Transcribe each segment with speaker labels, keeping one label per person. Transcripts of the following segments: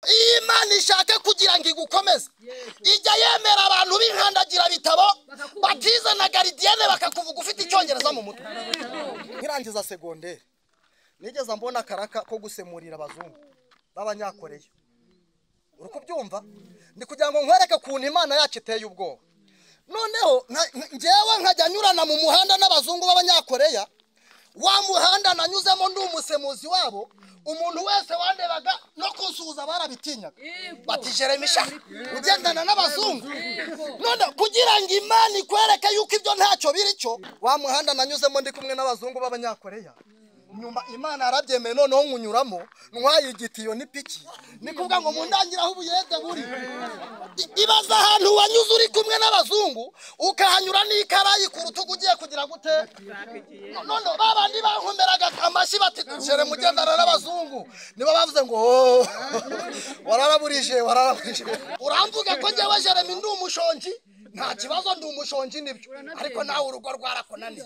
Speaker 1: Imana ishaka kugira ngo igukomeze, ijya yemera abantu b'inkandagira bitabo batize na garidienne bakakuvuga ufite icyongereza mu mutwe. Nkirangiza secondaire nigeze mbona karaka ko gusemurira abazungu b'abanyakoreya. Uri kubyumva? Ndi kugira ngo nkwereke ukuntu Imana yacu iteye ubwoba. Noneho njyewe nkajya nyurana mu muhanda n'abazungu b'abanyakoreya, wa muhanda nanyuzemo ndi umusemuzi wabo, umuntu wese wandebaga no kusuhuza barabitinyaga, bati Jeremy sha ugendana n'abazungu. None kugira ngo Imana ikwereke yuko ibyo ntacyo biri cyo, wa muhanda nanyuzemo ndi kumwe n'abazungu b'abanyakoreya, nyuma Imana yarabyemeye noneho nkunyuramo ntwaye igitiyo n'ipiki, ni kuvuga ngo mundangiraho ubuyede buri. Ibaza ahantu wanyuze uri kumwe n'abazungu ukahanyura n'ikarayi ku rutugu ugiye kugira gute? None babandi bankomeraga amashyi bati Jeremy ugendana n'abazungu, nibo bavuze ngo wararaburije wararaburije. Uramvuga ko njyewe Jeremy ndi umushonji? Nta kibazo ndi umushonji nibyo, ariko nawe urugo rwarakunaniye.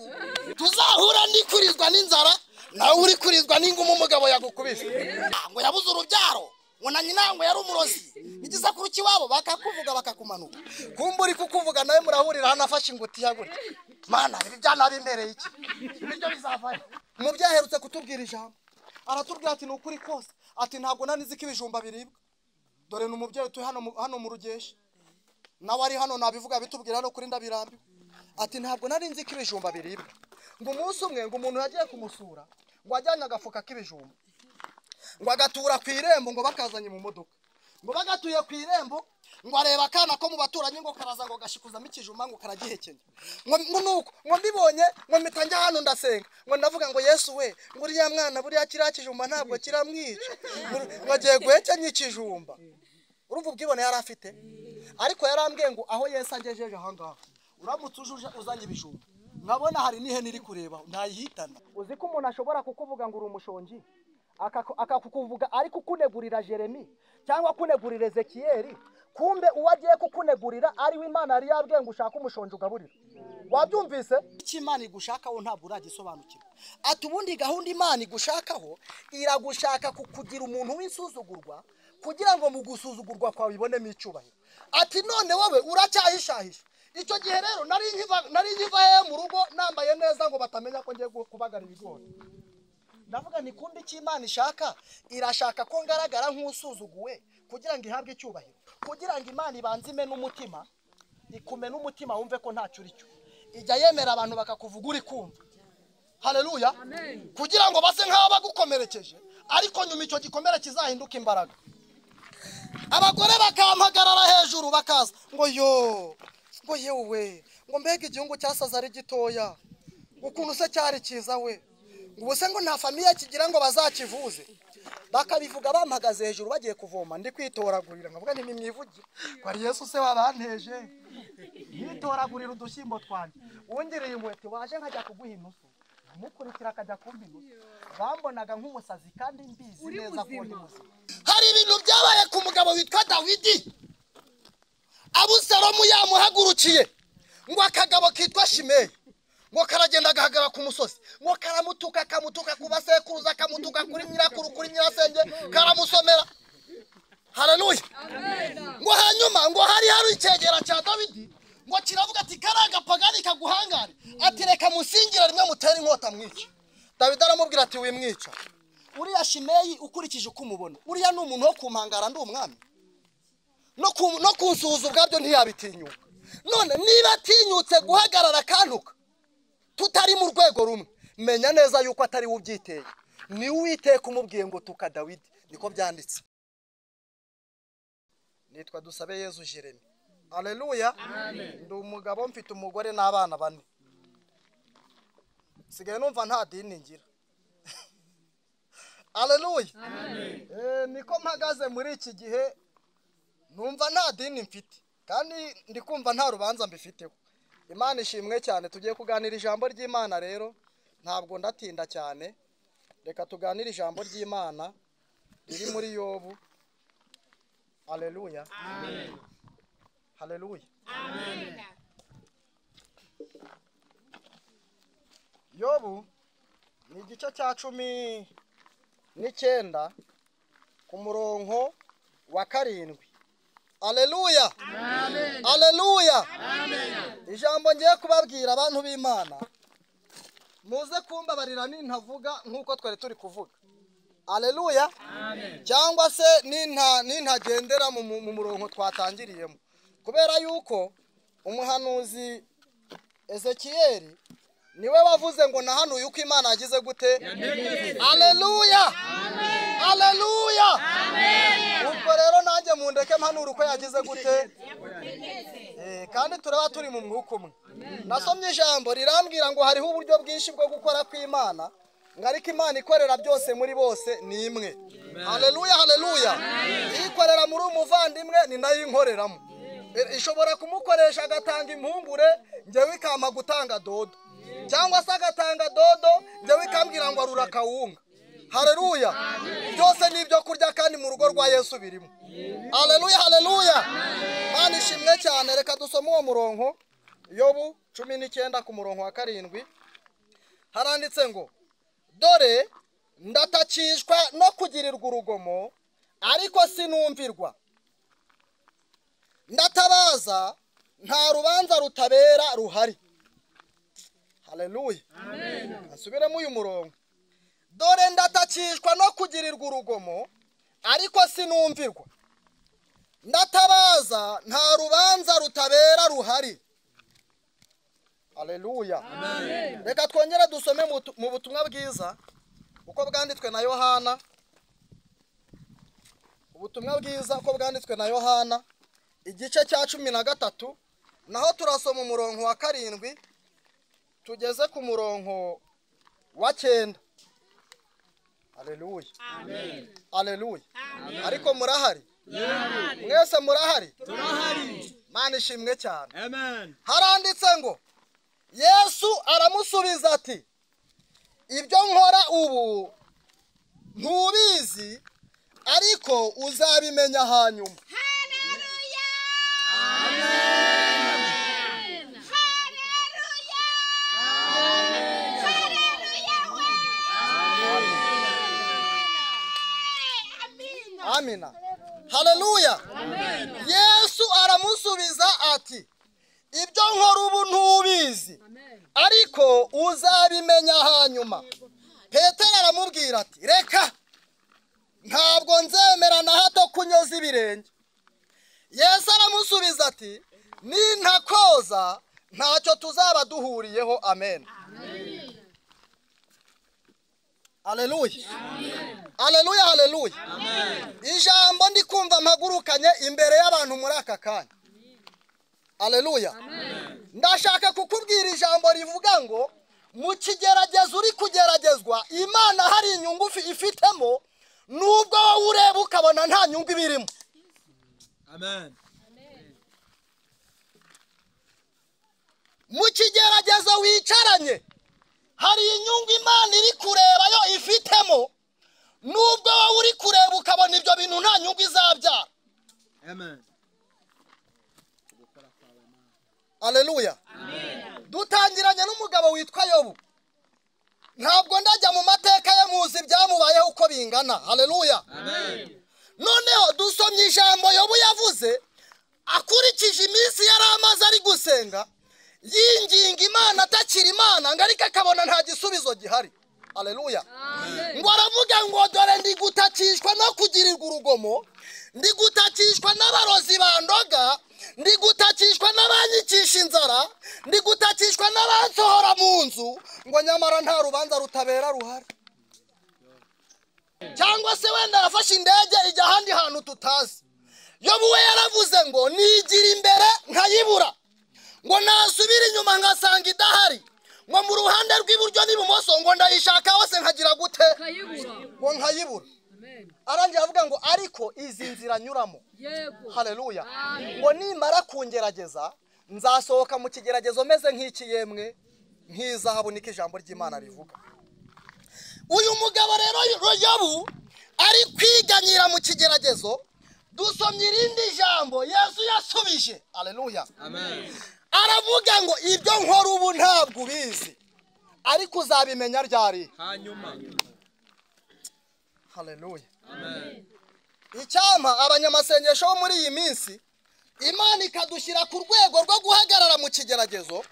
Speaker 1: Tuzahura ndikurizwa n'inzara, nawe uri kurizwa n'ingumu umugabo yagukubise ngo yabuze urubyaro, ngo na nyina ngo yari umurozi, igisekuru cy'iwabo bakakuvuga bakakumanuka. Kumba uri kukuvuga nawe murahurira hano afashe ingutiya gutya. Mana ibi byana bimbereye iki? Ibiryo bizavayo. Umubyeyi aherutse kutubwira ijambo, aratubwira ati ni ukuri kose, ati ntabwo nari nzi ko ibijumba biribwa. Dore ni umubyeyi utuye hano mu Rugeshi, nawe ari hano nabivuga bitubwira no kuri ndabirambiwe. Ati ntabwo nari nzi ko ibijumba biribwa. Ngo umunsi umwe ngo umuntu yagiye kumusura, ngo ajyanye agafuka k'ibijumba, ngo agatura ku irembo, ngo bakazanye mu modoka, ngo bagatuye ku irembo, ngo areba akana ko mu baturanyi ngo karaza ngo gashikuzamo ikijumba ngo karagihekenya. Ngo nuko ngo mbibonye ngo mpita njya hano ndasenga, ngo ndavuga ngo Yesu we, ngo uriya mwana buriya kiriya kijumba ntabwo kiramwica, ngo agiye guhekenya ikijumba. Urumva ubwibone yari afite, ariko yarambwiye ngo aho Yesu angejeje aha ngaha, uramutse uje uzanye ibijumba nkabona hari n'ihene iri kureba ntayihitana. Uzi ko umuntu ashobora kukuvuga ngo uri umushonji, akakukuvuga ari kukunegurira Jeremy cyangwa kunegurira Ezekiel, kumbe uwo agiye kukunegurira ari we Imana yari yabwiye ngo ushake umushonji ugaburira. Wabyumvise? Icyo Imana igushakaho ntabwo uragisobanukirwa. Ati ubundi gahunda Imana igushakaho iragushaka kukugira umuntu w'insuzugurwa, kugira ngo mu gusuzugurwa kwawe ibonemo icyubahiro. Ati none wowe uracyahishahisha. Icyo gihe rero nari nkiva mu rugo nambaye neza ngo batamenya ko ngiye kubagara ibigori. Ndavuga nti kumbe icyo Imana ishaka, irashaka ko ngaragara nk'usuzuguwe kugira ngo ihabwe icyubahiro, kugira ngo Imana ibanze imene umutima, ikumene umutima wumve ko ntacyo uri cyo. Ijya yemera abantu bakakuvuga uri kumva. Haleluya. Kugira ngo base nk'aho bagukomerekeje, ariko nyuma icyo gikomere kizahinduka imbaraga. Abagore bakampagarara hejuru bakaza ngo yo, ngo yewe, ngo mbega igihugu cyasaze ari gitoya, ukuntu se cyari cyiza we, ngo ubuse ngo nta famiye kigira ngo bazakivuze. Bakabivuga bampagaze hejuru bagiye kuvoma, ndi kwitoragurira nkavuga nti nimwivugire ko ari Yesu se wabanteje, nkitoragurira udushyimbo twanjye, wongereye inkweto waje nkajya kuguha inusu, nkamukurikira akajya kumpa inusu. Bambonaga nk'umusazi kandi mbizi neza ko ndi muzima. Hari ibintu byabaye ku mugabo witwa Dawidi, Abusalomu yamuhagurukiye ngo akagabo kitwa Shimeyi ngo karagenda agahagarara ku musozi, ngo karamutuka akamutuka ku basekuruza, akamutuka kuri nyirakuru kuri nyirasenge, karamusomera. Haleluya. Ngo hanyuma ngo hari icyegera cya Dawidi ngo kiravuga ati karaga pagani kaguhangare, ati reka musingira rimwe mutere inkota mwica. Dawidi aramubwira ati wimwica, uriya Shimeyi ukurikije uko umubona, uriya ni umuntu wo kumpangara ndi umwami, no kunsuhuza ubwabyo ntiyabitinyuka. None niba atinyutse guhagarara akantuka tutari mu rwego rumwe, menya neza yuko atari we ubyiteye, ni Uwiteka umubwiye ngo tuka Dawidi, niko byanditse. Nitwa Dusabe Yezu Jeremy. Haleluya. Ndi umugabo mfite umugore n'abana bane. Sigaye numva nta dini ngira. Haleluya. Niko mpagaze muri iki gihe, numva nta dini mfite kandi ndi kumva nta rubanza mbifiteho. Imana ishimwe cyane. Tugiye kuganira ijambo ry'Imana rero, ntabwo ndatinda cyane. Reka tuganire ijambo ry'Imana riri muri Yobu. Haleluya. Amen. Haleluya. Amen. Yobu ni igice cya 19 ku murongo wa 7. Aleluya. Amen. Aleluya. Amen. Ijambo ngiye kubabwira abantu b'Imana, muze kumbabarira nintavuga nkuko twari turi kuvuga. Aleluya. Amen. Cyangwa se nintagendera mu murongo twatangiriyemo, kubera yuko umuhanuzi Ezekiel niwe wavuze ngo nahanuye uko Imana yagize gute. Aleluya. Amen. Aleluya. Amen. Ubwo rero nanjye mundeke mpanura uko yagize gute. Kandi turaba turi mu mwuka umwe. Nasomye ijambo rirambwira ngo hariho uburyo bwinshi bwo gukora kw'Imana, ngo ariko Imana ikorera byose muri bose ni imwe. Haleluya, haleluya. Ikorera muri umuvandimwe ni nayo inkoreramo. Ishobora kumukoresha agatanga impungure, njyewe ikama gutanga dodo, cyangwa se agatanga dodo njyewe ikambwira ngo arura kawunga. Haleluya. Byose ni ibyo kurya kandi mu rugo rwa Yesu birimo. Haleluya, haleluya. Mana ishimwe cyane. Reka dusome uwo murongo, Yobu 19 ku murongo wa 7. Haranditse ngo dore ndatakishwa no kugirirwa urugomo, ariko sinumvirwa, ndatabaza nta rubanza rutabera ruhari. Haleluya. Amen. Asubiremo uyu murongo, dore ndatakishwa no kugirirwa urugomo, ariko sinumvirwa, ndatabaza nta rubanza rutabera ruhari. Haleluya. Amen. Reka twongere dusome mu butumwa bwiza uko bwanditswe na Yohana. Ubutumwa bwiza uko bwanditswe na Yohana igice cya 13, naho turasoma umurongo wa 7 tugeze ku murongo wa 9. Haleluya. Amen. Haleluya. Ariko murahari? Mwese murahari?
Speaker 2: Turahari.
Speaker 1: Mana ishimwe cyane.
Speaker 2: Amen.
Speaker 1: Haranditse ngo Yesu aramusubiza ati ibyo nkora ubu ntubizi, ariko uzabimenya hanyuma.
Speaker 3: Haleluya. Amen. Haleluya. Amen. Haleluya. Amen.
Speaker 1: Amina. Haleluya. Yesu aramusubiza ati ibyo nkora ubu ntubizi, ariko uzabimenya hanyuma. Petero aramubwira ati reka, ntabwo nzemera na hato kunyoza ibirenge. Yesu aramusubiza ati nintakoza ntacyo tuzaba duhuriyeho. Amen. Haleluya. Haleluya, haleluya. Ijambo ndi kumva mpagurukanye imbere y'abantu muri aka kanya. Haleluya. Ndashaka kukubwira ijambo rivuga ngo mu kigeragezo uri kugeragezwa, Imana hari inyungu ifitemo, nubwo wowe ureba ukabona nta nyungu ibirimo.
Speaker 2: Amen.
Speaker 1: Mu kigeragezo wicaranye hari inyungu Imana iri kureba yo ifitemo, nubwo wowe uri kureba ukabona ibyo bintu nta nyungu izabyara.
Speaker 2: Amen.
Speaker 1: Haleluya.
Speaker 3: Amen.
Speaker 1: Dutangiranye n'umugabo witwa Yobu. Ntabwo ndajya mu mateka ye, muzi byamubayeho uko bingana. Haleluya.
Speaker 2: Amen.
Speaker 1: Noneho dusomye ijambo Yobu yavuze akurikije iminsi yari amaze ari gusenga, yinginga Imana, atakira Imana, ngo ariko akabona nta gisubizo gihari. Haleluya. Ngo aravuga ngo dore ndi gutakishwa no kugirirwa urugomo, ndi gutakishwa n'abarozi bandoga, ndi gutakishwa n'abanyikisha inzara, ndi gutakishwa n'abansohora mu nzu, ngo nyamara nta rubanza rutabera ruhari. Cyangwa se wenda yafashe indege ijya ahandi hantu tutazi. Yobu we yaravuze ngo nigira imbere nkayibura, ngo nasubira inyuma ngasanga idahari, ngo mu ruhande rw'iburyo n'ibumoso ngo ndayishaka hose nkagira gute, ngo nkayibura. Arangira avuga ngo ariko izi nzira nyuramo. Haleluya. Ngo nimara kungerageza nzasohoka mu kigeragezo meze nk'iki yemwe nk'izahabu, niko ijambo ry'Imana rivuga. Uyu mugabo rero Yobu ari kwiganyira mu kigeragezo. Dusomye irindi jambo Yesu yasubije. Haleluya.
Speaker 2: Amen.
Speaker 1: Aravuga ngo ibyo nkora ubu ntabwo ubizi, ariko uzabimenya ryari?
Speaker 2: Hanyuma.
Speaker 1: Haleluya.
Speaker 2: Amen.
Speaker 1: Icyampa abanyamasengesho bo muri iyi minsi Imana ikadushyira ku rwego rwo guhagarara mu kigeragezo.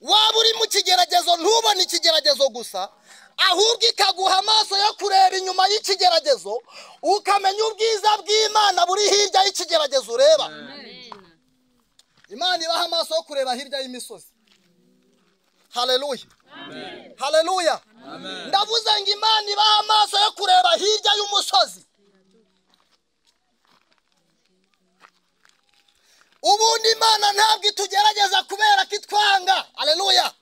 Speaker 1: Waba uri mu kigeragezo ntubone ikigeragezo gusa, ahubwo ikaguha amaso yo kureba inyuma y'ikigeragezo, ukamenya ubwiza bw'Imana buri hirya y'ikigeragezo ureba. Imana ibaha amaso yo kureba hirya y'imisozi. Haleluya. Haleluya. Ndavuze ngo Imana ibaha amaso yo kureba hirya y'umusozi. Ubundi Imana ntabwo itugerageza kubera ko itwanga. Haleluya.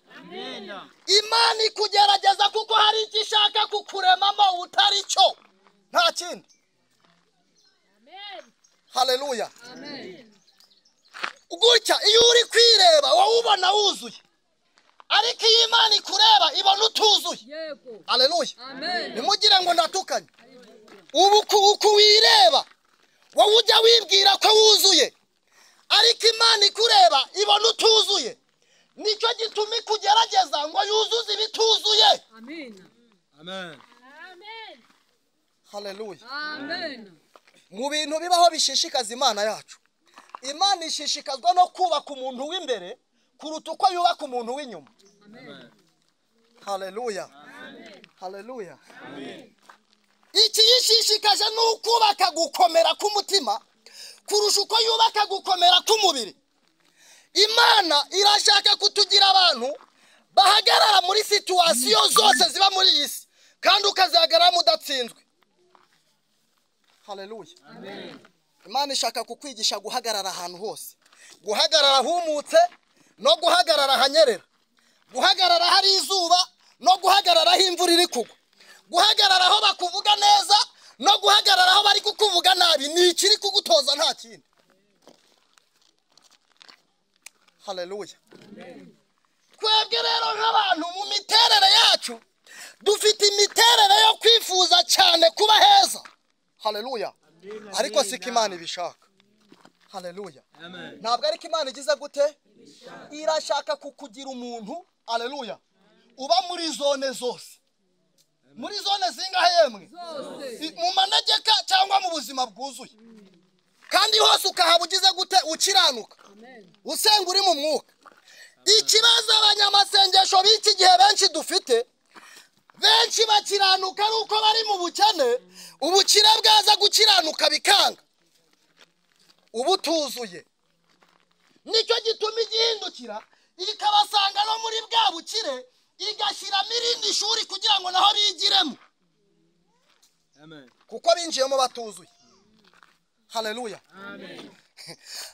Speaker 1: Imana ikugerageza kuko hari icyo ishaka kukuremamo utari cyo, nta kindi. Haleluya. Gutya iyo uri kwireba wowe ubona wuzuye, ariko iyo Imana ikureba ibona utuzuye. Haleluya. Nimugire ngo ndatukanye. Ubu uku wireba wowe ujya wibwira ko wuzuye, ariko Imana ikureba ibona utuzuye. Nicyo gituma ikugerageza ngo yuzuze ibituzuye.
Speaker 4: Amen.
Speaker 2: Amen.
Speaker 1: Haleluya.
Speaker 4: Amen.
Speaker 1: Mu bintu bibaho bishishikaza Imana yacu, Imana ishishikazwa no kubaka umuntu w'imbere kuruta uko yubaka umuntu w'inyuma.
Speaker 4: Amen.
Speaker 1: Haleluya. Haleluya. Ikiyishishikaje ni ukubaka gukomera k'umutima kurusha uko yubaka gukomera k'umubiri. Imana irashaka kutugira abantu bahagarara muri situwasiyo zose ziba muri iyi si, kandi ukazihagararamo udatsinzwe. Haleluya. Imana ishaka kukwigisha guhagarara ahantu hose, guhagarara humutse no guhagarara hanyerera, guhagarara hari izuba no guhagarara aho imvura iri kugwa, guhagarara aho bakuvuga neza no guhagarara aho bari kukuvuga nabi. Ni ikiri kugutoza, nta kindi. Haleluya. Twebwe rero nk'abantu mu miterere yacu dufite imiterere yo kwifuza cyane kuba heza. Haleluya. Ariko siko Imana ibishaka. Haleluya. Ntabwo ariko Imana igize gute? Irashaka kukugira umuntu, haleluya, uba muri zone zose. Muri zone zingahe yemwe? Mu manegeka cyangwa mu buzima bwuzuye. Kandi hose ukahaba ugize gute? Ukiranuka. Usenga uri mu mwuka. Ikibazo abanyamasengesho b'iki gihe benshi dufite, benshi bakiranuka ari uko bari mu bukene, ubukire bwaza gukiranuka bikanga, ubu tuzuye. Nicyo gituma igihindukira ikabasanga no muri bwa bukire, igashyiramo irindi shuri kugira ngo naho bigiremo.
Speaker 2: Amen.
Speaker 1: Kuko binjiyemo batuzuye. Haleluya.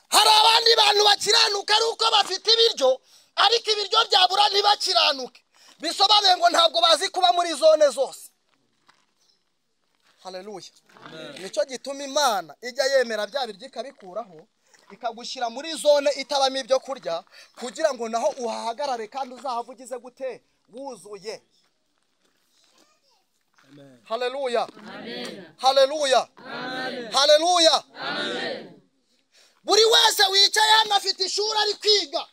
Speaker 1: Hari abandi bantu bakiranuka ari uko bafite ibiryo, ariko ibiryo byabura ntibakiranuke. Bisobanuye ngo ntabwo bazi kuba muri zone zose. Haleluya. Nicyo gituma Imana ijya yemera bya biryo ikabikuraho, ikagushyira muri zone itabamo ibyo kurya, kugira ngo naho uhahagarare kandi uzahava ugize gute? Wuzuye. Haleluya. Haleluya. Haleluya. Buri wese wicaye hano afite ishuri ari kwiga.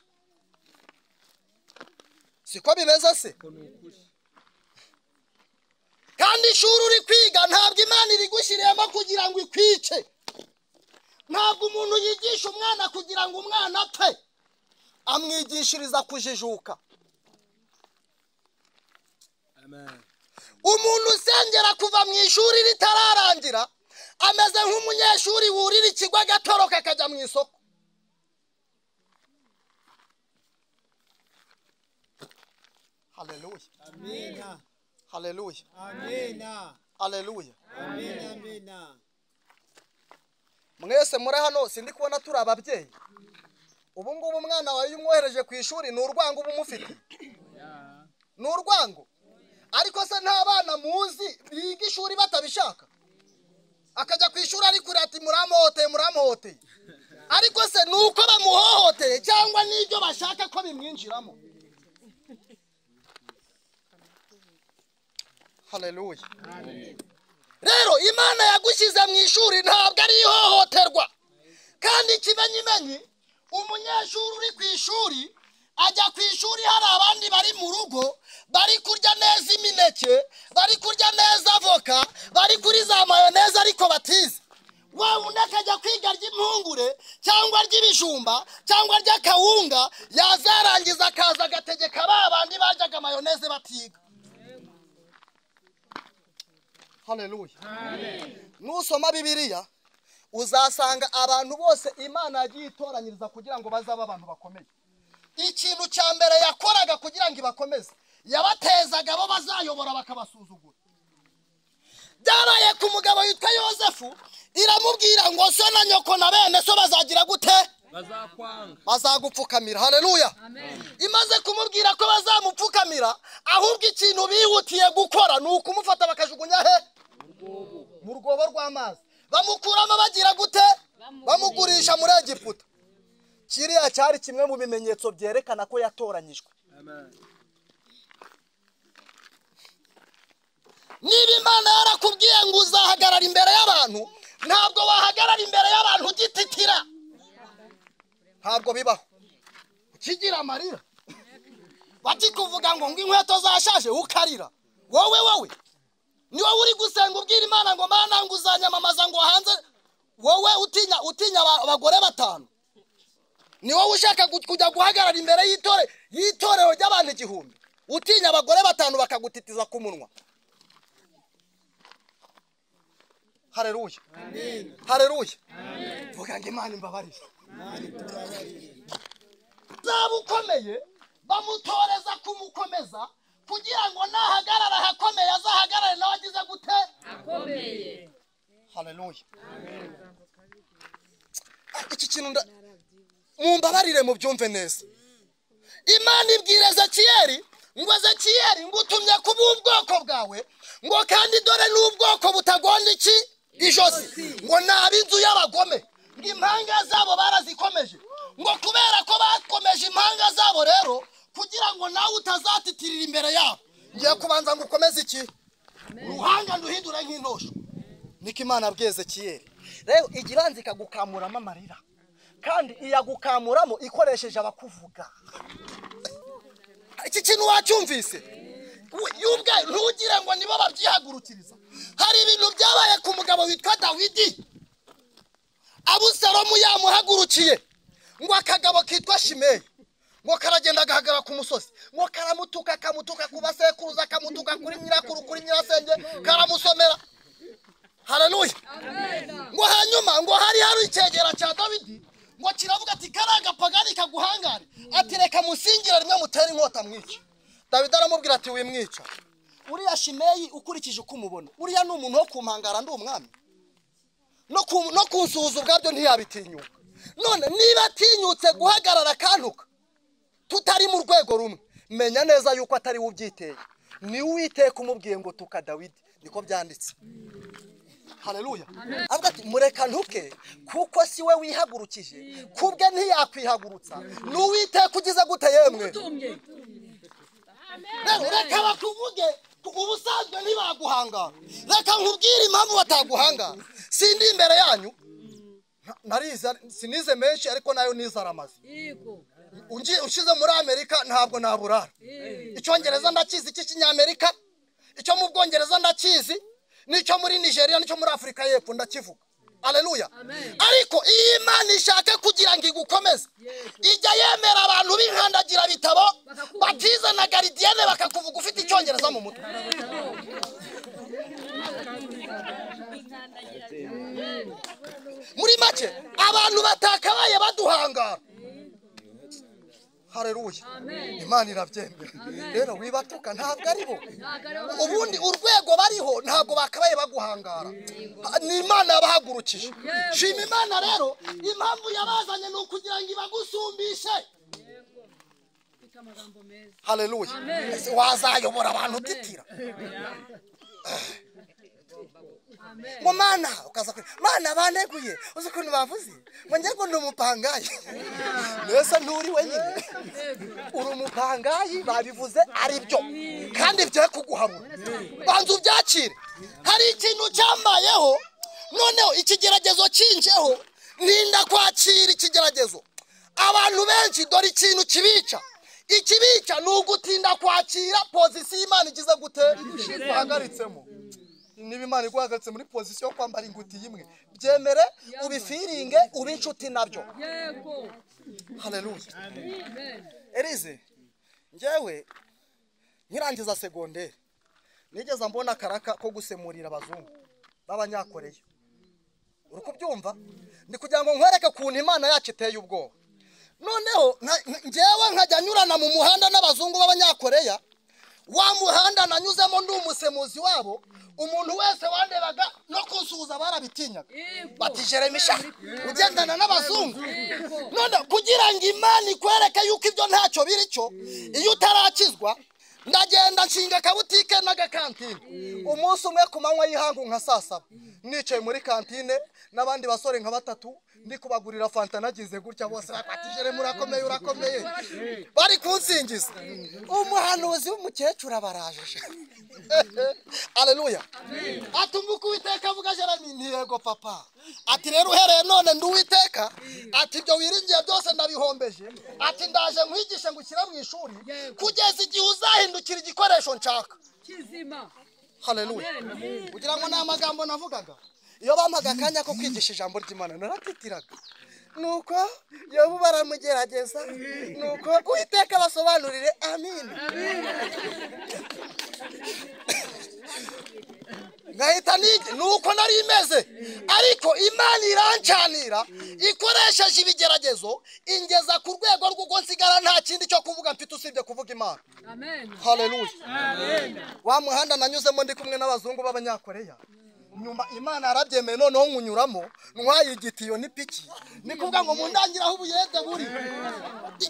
Speaker 1: Siko bimeze se? Kandi ishuri uri kwiga ntabwo Imana irigushyiriyemo kugira ngo ikwice. Ntabwo umuntu yigisha umwana kugira ngo umwana apfe, amwigishiriza kujijuka.
Speaker 2: Amen.
Speaker 1: Umuntu usengera kuva mu ishuri ritararangira ameze nk'umunyeshuri wurira ikigo agatoroka akajya mu isoko. Haleluya.
Speaker 2: Amina.
Speaker 1: Haleluya.
Speaker 2: Amina.
Speaker 1: Haleluya.
Speaker 2: Amina. Amina.
Speaker 1: Mwese muri hano sindi kubona turi ababyeyi. Ubu ngubu umwana wawe iyo umwohereje ku ishuri ni urwango uba umufite. Ni urwango. Ariko se nta bana muzi biga ishuri batabishaka? Akajya ku ishuri ari kure ati muramuhoteye, muramuhoteye. Ariko se ni uko bamuhohoteye cyangwa n'ibyo bashaka ko bimwinjiramo? Haleluya. Rero Imana yagushyize mu ishuri ntabwo ari ihohoterwa. Kandi ikimenyimenyi, umunyeshuri uri ku ishuri ajya ku ishuri hari abandi bari mu rugo bari kurya neza imineke, bari kurya neza avoka, bari kuri za mayoneze ariko batize. Wa wundi akajya kwiga ry'impungure cyangwa ry'ibijumba cyangwa ry'akawunga, yazarangiza akaza agategeka ba bandi baryaga mayoneze batiga. Haleluya. Nusoma Bibiliya uzasanga abantu bose Imana yagiye itoranyiriza kugira ngo bazabe abantu bakomeye. Ikintu cya mbere yakoraga kugira ngo ibakomeze, yabatezaga abo bazayobora bakabasuzugura. Byabaye ku mugabo witwa Yosefu, iramubwira ngo so na nyoko na bene so bazagira gute?
Speaker 5: Bazakwanga,
Speaker 1: bazagupfukamira. Haleluya. Imaze kumubwira ko bazamupfukamira, ahubwo ikintu bihutiye gukora ni ukumufata bakajugunya he? Mu rwobo rw'amazi. Bamukuramo bagira gute? Bamugurisha muri Egiputa. Kiriya cyari kimwe mu bimenyetso byerekana ko yatoranyijwe. Niba Imana yarakubwiye ngo uzahagarara imbere y'abantu, ntabwo wahagarara imbere y'abantu ugititira. Ntabwo bibaho. Ukigira amarira, bakikuvuga ngo inkweto zashaje ukarira. Wowe wowe ni wowe uri gusenga ubwira Imana ngo Mana ngo uzanyamamaza ngo hanze, wowe utinya abagore batanu. Ni wowe ushaka kujya guhagarara imbere y'itorero ry'abantu 1000, utinya abagore batanu bakagutitiza ku munwa. Haleluya. Haleluya. Vuga ngo Imana imbabarire. Zaba ukomeye bamutoreza kumukomeza kugira ngo nahagarara ahakomeye azahagarare nawe agize gute?
Speaker 4: Akomeye.
Speaker 1: Haleluya. Iki kintu mumbabarire mubyumve neza. Imana ibwira Ezekiyeli ngo Ezekiyeli ngutumye kuba ubwoko bwawe, ngo kandi dore n'ubwoko butagonda iki? Ijosi. Ngo nab'inzu y'abagome, ngo impanga zabo barazikomeje, ngo kubera ko bakomeje impanga zabo rero kugira ngo nawe utazatitirira imbere yabo, ngiye kubanza ngo ukomeze iki? Uruhanga nduhindure nk'intosho. Niko Imana abwiye Ezekiyeli. Rero igiranza ikagukamuramo amarira, kandi iyagukamuramo ikoresheje abakuvuga. Iki kintu wacyumvise? Yubwe ntugire ngo nibo babyihagurukiriza. Hari ibintu byabaye ku mugabo witwa Dawidi. Abusalomu yamuhagurukiye ngo akagabo kitwa Shimeyi ngo karagenda agahagarara ku musozi, ngo karamutuka kamutuka ku basekuruza, kamutuka kuri nyirakuru kuri nyirasenge, karamusomera. Haleluya. Ngo hanyuma ngo hari icyegera cya Dawidi ngo kiravuga ati karaga pagani kaguhangare, ati reka musingira rimwe mutere inkota mwica. Dawidi aramubwira ati wimwica. Uriya Shimeyi ukurikije uko umubona, uriya ni umuntu wo kumpangara, ndi umwami, no kunsuhuza ubwabyo ntiyabitinyuka. None niba atinyutse guhagarara akantuka tutari mu rwego rumwe, menya neza yuko atari we ubyiteye, ni Uwiteka umubwiye ngo tuka Dawidi. Niko byanditse. Haleluya. Avuga ati mureka ntuke kuko si we wihagurukije, kubwe ntiyakwihagurutsa, ni Uwiteka ugize gute yemwe? Reka bakuvuge, ubusanzwe ntibaguhangara. Reka nkubwire impamvu bataguhangara. Sindi imbere yanyu narize, sinize menshi ariko nayo nize aramaze. Ushize muri Amerika ntabwo naburara. Icyongereza ndakizi cy'ikinyamerika, icyo mu Bwongereza ndakizi, n'icyo muri Nigeria n'icyo muri Afrika y'Epfo ndakivuga. Haleluya. Ariko iyi Imana ishaka kugira ngo igukomeze, ijya yemera abantu b'inkandagira bitabo batize na garidienne bakakuvuga ufite icyongereza mu mutwe. Muri make abantu batakabaye baduhangara. Haleluya. Imana irabyemera. Rero wibatuka ntabwo ari bo. Ubundi urwego bariho ntabwo bakabaye baguhangara. Ni Imana yabahagurukije. Shima Imana rero, impamvu yabazanye ni ukugira ngo ibagusumbishe. Haleluya. Wazayobora abantu utitira. Ngo mana ukaza kuri mana baneguye uzi ukuntu bavuze ngo njye ngo ndi umupangayi. Mbese nturi wenyine, uri umupangayi, babivuze ari byo kandi bye kuguhamura. Banza ubyakire. Hari ikintu cyambayeho, noneho ikigeragezo kinjeho, ninda kwakira ikigeragezo. Abantu benshi dore ikintu kibica. Ikibica ni ugutinda kwakira pozisiyo Imana igize gute uhagaritsemo. Niba Imana iguhagaritse muri position yo kwambara ingutiya imwe, byemere, ubifiringe, ube inshuti nabyo.
Speaker 4: Yego.
Speaker 1: Haleluya.
Speaker 4: Amen.
Speaker 1: Elize, njyewe nkirangiza segonderi nigeze mbona akaraka ko gusemurira abazungu b'abanyakoreya. Uri kubyumva? Ni kugira ngo nkwereke ukuntu Imana yacu iteye ubwoba. Noneho njyewe nkajya nyurana mu muhanda n'abazungu b'abanyakoreya, wa muhanda nanyuzemo ndi umusemuzi wabo, umuntu wese wandebaga no kunsuhuza barabitinyaga. Bati Jeremy sha, ugendana n'abazungu. None kugira ngo Imana ikwereke yuko ibyo ntacyo biri cyo, iyo utarakizwa, ndagenda nshinga akabutike n'agakantine. Umunsi umwe ku manywa y'ihangu nka saa saba, nicaye muri kantine n'abandi basore nka batatu, ndi kubagurira fanta nagize gutya, bose bati Jeremy urakomeye, urakomeye, bari kunsingiza. Umuhanuzi w'umukecuru abaraje. Haleluya. Ati Uwiteka avuga Jeremy, nti yego papa. Ati rero uhereye none ndi Uwiteka, ati ibyo wiringiye byose ndabihombeje, ati ndaje nkwigishe ngushyira mu ishuri kugeza igihe uzahindukira igikoresho nshaka
Speaker 4: Kizima.
Speaker 1: Haleluya. Kugira ngo ni amagambo navugaga, iyo bampaga akanya ko kwigisha ijambo ry'Imana naratitiraga. Nuko Yobu baramugerageza, nuko Uwiteka basobanurire. Amin. Nkahita nige nuko nari imeze, ariko Imana irancanira ikoresheje ibigeragezo, ingeza ku rwego rw'uko nsigara nta kindi cyo kuvuga mfite usibye kuvuga Imana.
Speaker 4: Amen.
Speaker 1: Haleluya. Wa muhanda nanyuzemo ndi kumwe n'abazungu b'abanyakoreya, nyuma Imana yarabyemeye noneho nkunyuramo ntwaye igitiyo n'ipiki, ni kuvuga ngo mundangiraho ubuyede buri.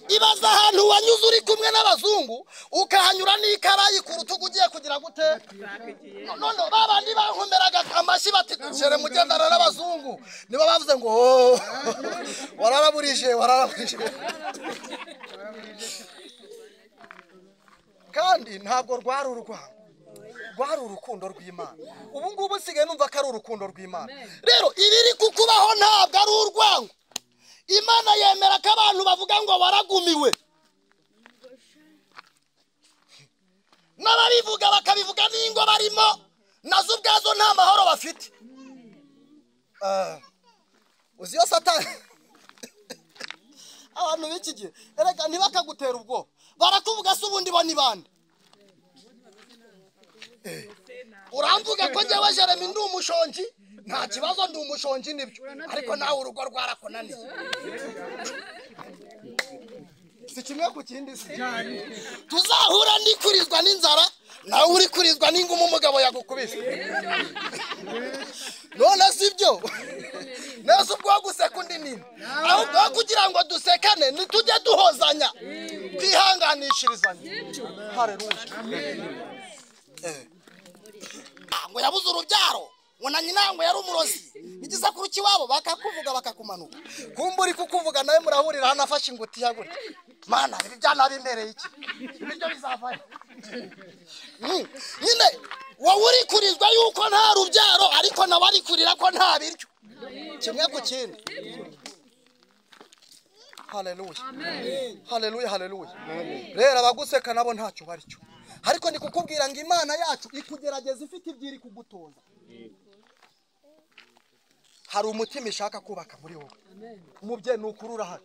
Speaker 1: Ibaza ahantu wanyuze uri kumwe n'abazungu, ukahanyura n'ikarayi ku rutugu ugiye kugira gute? None babandi bankomeraga amashyi bati Jeremy ugendana n'abazungu, nibo bavuze ngo oh, wararaburije, wararaburije. Kandi ntabwo rwari urwango, rwari urukundo rw'Imana. Ubu ngubu nsigaye numva ko ari urukundo rw'Imana. Rero ibiri kukubaho ntabwo ari urwango. Imana yemera ko abantu bavuga ngo waragumiwe, n'ababivuga bakabivuga n'ingo barimo nazo ubwazo nta mahoro bafite. Uzi yo Satani abantu b'iki gihe erega ntibakagutera ubwoba, barakuvuga se ubundi bo ni bande? Uramvuga ko njyewe Jeremy ndi umushonji, nta kibazo ndi umushonji nibyo, ariko nawe urugo rwarakunaniye. Si kimwe ku kindi si. Tuzahura ndikurizwa n'inzara, nawe uri kurizwa n'ingumu umugabo yagukubise. None si byo? Nese ubwo guseka undi nini? Ahubwo kugira ngo dusekane nitujye duhozanya, twihanganishirizanye. Haleluya. Ngo yabuze urubyaro, ngo na nyina ngo yari umurozi, igisakuru cy'iwabo bakakuvuga bakakumanuka. Kumba uri kukuvuga nawe murahurira hano afashe ingutiya gutya. Mana, ibi byana bimbereye iki? Ibiryo bizavayo. Nyine wowe uri kurizwa yuko nta rubyaro, ariko nawe ari kurira ko nta biryo. Kimwe ku kindi. Haleluya. Haleluya, haleluya. Rero abaguseka nabo ntacyo baricyo. Ariko ni kukubwira ngo Imana yacu ikugerageza ifite ibyiri kugutoza. Hari umutima ishaka kubaka muri wowe. Umubyeyi nukuri urahari.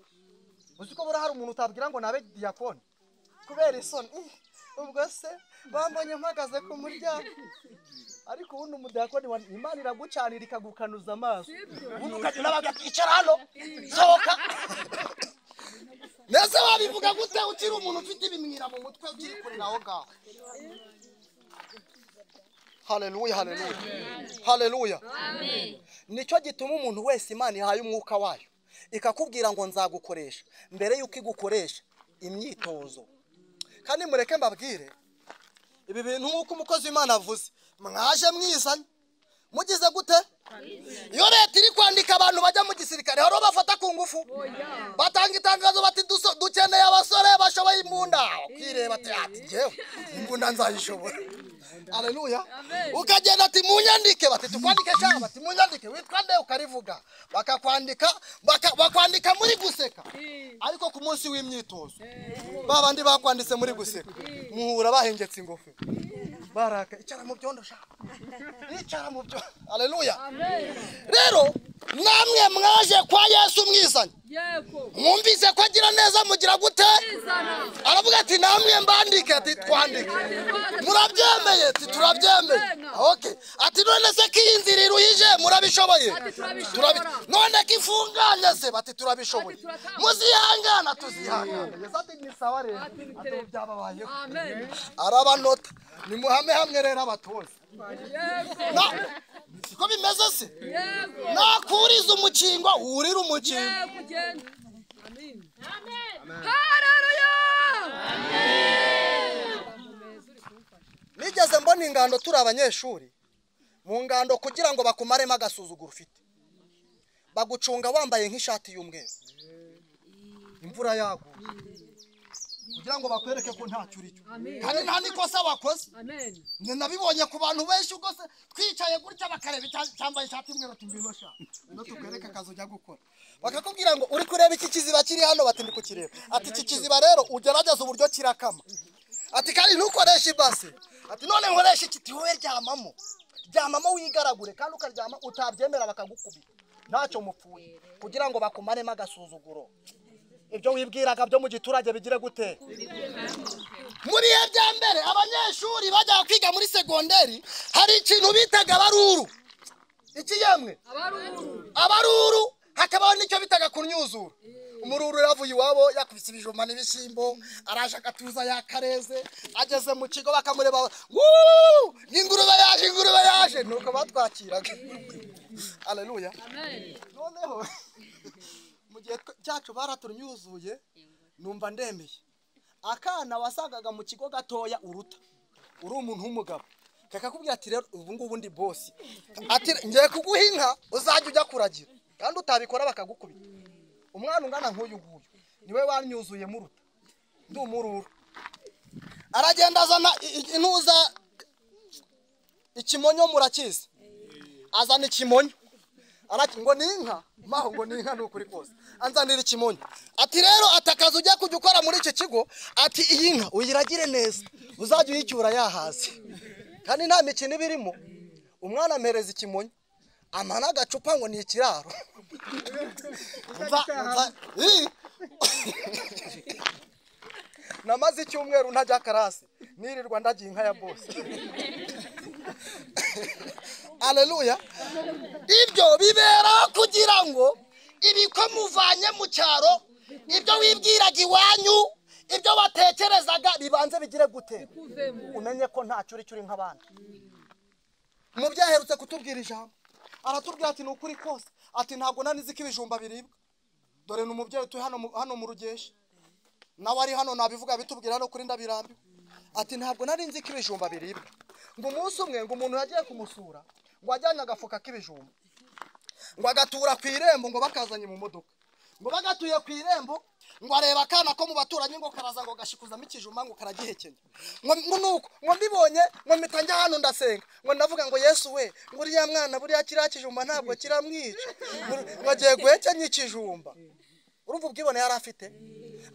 Speaker 1: Uzi ko burahari umuntu utabwira ngo nabe diakoni kubera isoni. Ubwo se bambonye mpagaze ku muryango. Ariko ubundi umudiakoni wa Imana iragucanira ikagukanuza amaso. Ubundi ukagenda bagakicara hano, sohoka. Nese wabivuga gute ukiri umuntu ufite ibimwira mu mutwe ukiri kurira aho ngaho? Haleluya, haleluya. Haleluya.
Speaker 3: Amen.
Speaker 1: Nicyo gituma umuntu wese Imana ihaye umwuka wayo ikakubwira ngo nzagukoresha, mbere yuko igukoresha imyitozo. Kandi mureke mbabwire ibi bintu nk'uko umukozi w'Imana avuze, mwaje mwizanye mugize gute? Iyo leta iri kwandika abantu bajya mu gisirikare, hari bafata ku ngufu, batanga itangazo bati dukeneye abasore bashoboye imbunda. Ukireba ati ati njyewe imbunda nzayishobora. Haleluya. Ukagenda ati munyandike, bati tukwandike cyangwa bati munyandike, witwa nde? Ukarivuga, bakakwandika, bakwandika muri guseka. Ariko ku munsi w'imyitozo babandi bakwanditse muri guseka, muhura bahengetse ingofero. Baraka icara mu byondo sha. Icara mu byondo. Haleluya. Rero namwe mwaje kwa Yesu mwizanye.
Speaker 4: Yego.
Speaker 1: Mwumvise ko agira neza mugira gute? Aravuga ati namwe mbandike, ati twandike. Murabyemeye? Ati turabyemeye. Okay. Ati none se ko iyi nzira iruhije murabishoboye? None ko ifunganye se? Bati turabishoboye. Muzihangana? Tuzihangana. Yesu ati ni sawa rero. Ati byababayeho.
Speaker 4: Amen.
Speaker 1: Arabanota. Nimuhame hamwe rero abatoza.
Speaker 4: Yego.
Speaker 1: Siko bimeze se?
Speaker 4: Yego.
Speaker 1: Nakuriza umukingo wurira umukingo.
Speaker 4: Yego ugenda. Amen. Amen. Haleluya. Amen.
Speaker 1: Nigeze mbona ingando turi abanyeshuri. Mu ngando kugira ngo bakumaremo agasuzuguro ufite, bagucunga wambaye nk'ishati y'umweru imvura yaguye kugira ngo bakwereke ko ntacyo uri cyo, kandi nta nikosa wakoze.
Speaker 4: Amen.
Speaker 1: Nabibonye ku bantu benshi ubwo se twicaye gutya bakareba cyambaye ishati y'umweru ati ngwino sha, ngwino tukwereke akazi ujya gukora. Bakakubwira ngo uri kureba iki kiziba kiri hano, bati ndi kukireba. Ati iki kiziba rero ugerageza uburyo kirakama. Ati kandi ntukoreshe ibase. Ati none nkoreshe iki? Wowe ryamamo, ryamamo wigaragure, kandi ukaryama utabyemera bakagukubita ntacyo mupfuye, kugira ngo bakumaremo agasuzuguro. Ibyo wibwiraga byo mu giturage bigire gute? Mu bihe bya mbere abanyeshuri bajyaga kwiga muri segonderi, hari ikintu bitaga abaruru. Iki yemwe?
Speaker 4: Abaruru.
Speaker 1: Abaruru, hakabaho n'icyo bitaga kunyuzura. Umururu yavuye iwabo yakubise ibijumba n'ibishyimbo, araje agatuza yakareze, ageze mu kigo bakamureba, wuu, ingurube yaje, ingurube yaje. Nuko batwakiraga. Haleluya.
Speaker 4: Amen.
Speaker 1: Noneho mu gihe cyacu baratunyuzuye, numva ndemeye. Akana wasangaga mu kigo gatoya uruta uri umuntu w'umugabo, kakakubwira ati rero ubu ngubu ndi boss, ati ngiye kuguha inka uzajya ujya kuragira, kandi utabikora bakagukubita. Umwana ungana nk'uyu nguyu niwe wanyuzuye muruta, ndi umururu. Aragenda azana intuza ikimonyo, murakizi, azana ikimonyo. Arati ngo ni inka, maho ngo ni inka nukuri kose. Anzanira ikimonyo. Ati rero atakaza ujya kujya ukora muri iki kigo, ati iyi nka uyiragire neza, uzajya uyicyura yahaze. Kandi nta mikino ibirimo. Umwana ampereza ikimonyo, ampa n'agacupa ngo ni ikiraro. Namaze icyumweru ntajya karasi, nirirwa ndagiye inka ya boss. Haleluya. Ibyo bibera kugira ngo ibiko muvanye mu cyaro, ibyo wibwiraga iwanyu, ibyo batekerezaga bibanze bigire gute? Umenye ko ntacyo uri cyo, uri nk'abandi. Umubyeyi aherutse kutubwira ijambo, aratubwira ati ni ukuri kose, ati ntabwo nanizi ko ibijumba biribwa. Dore ni umubyeyi utuye hano mu Rugeshi, nawe ari hano nabivuga bitubwira hano kuri ndabirambiwe. Ati ntabwo nari nzi ko ibijumba biribwa. Ngo umunsi umwe ngo umuntu yagiye kumusura, ngo ajyanye agafuka k'ibijumba, ngo agatura ku irembo, ngo bakazanye mu modoka, ngo bagatuye ku irembo, ngo areba akana ko mu baturanyi ngo karaza ngo gashikuzamo ikijumba ngo karagihekenya. Ngo nuko ngo mbibonye ngo mpita njya hano ndasenga, ngo ndavuga ngo Yesu we, ngo uriya mwana buriya kiriya kijumba ntabwo kiramwica, ngo agiye guhekenya ikijumba. Urumva ubwibone yari afite,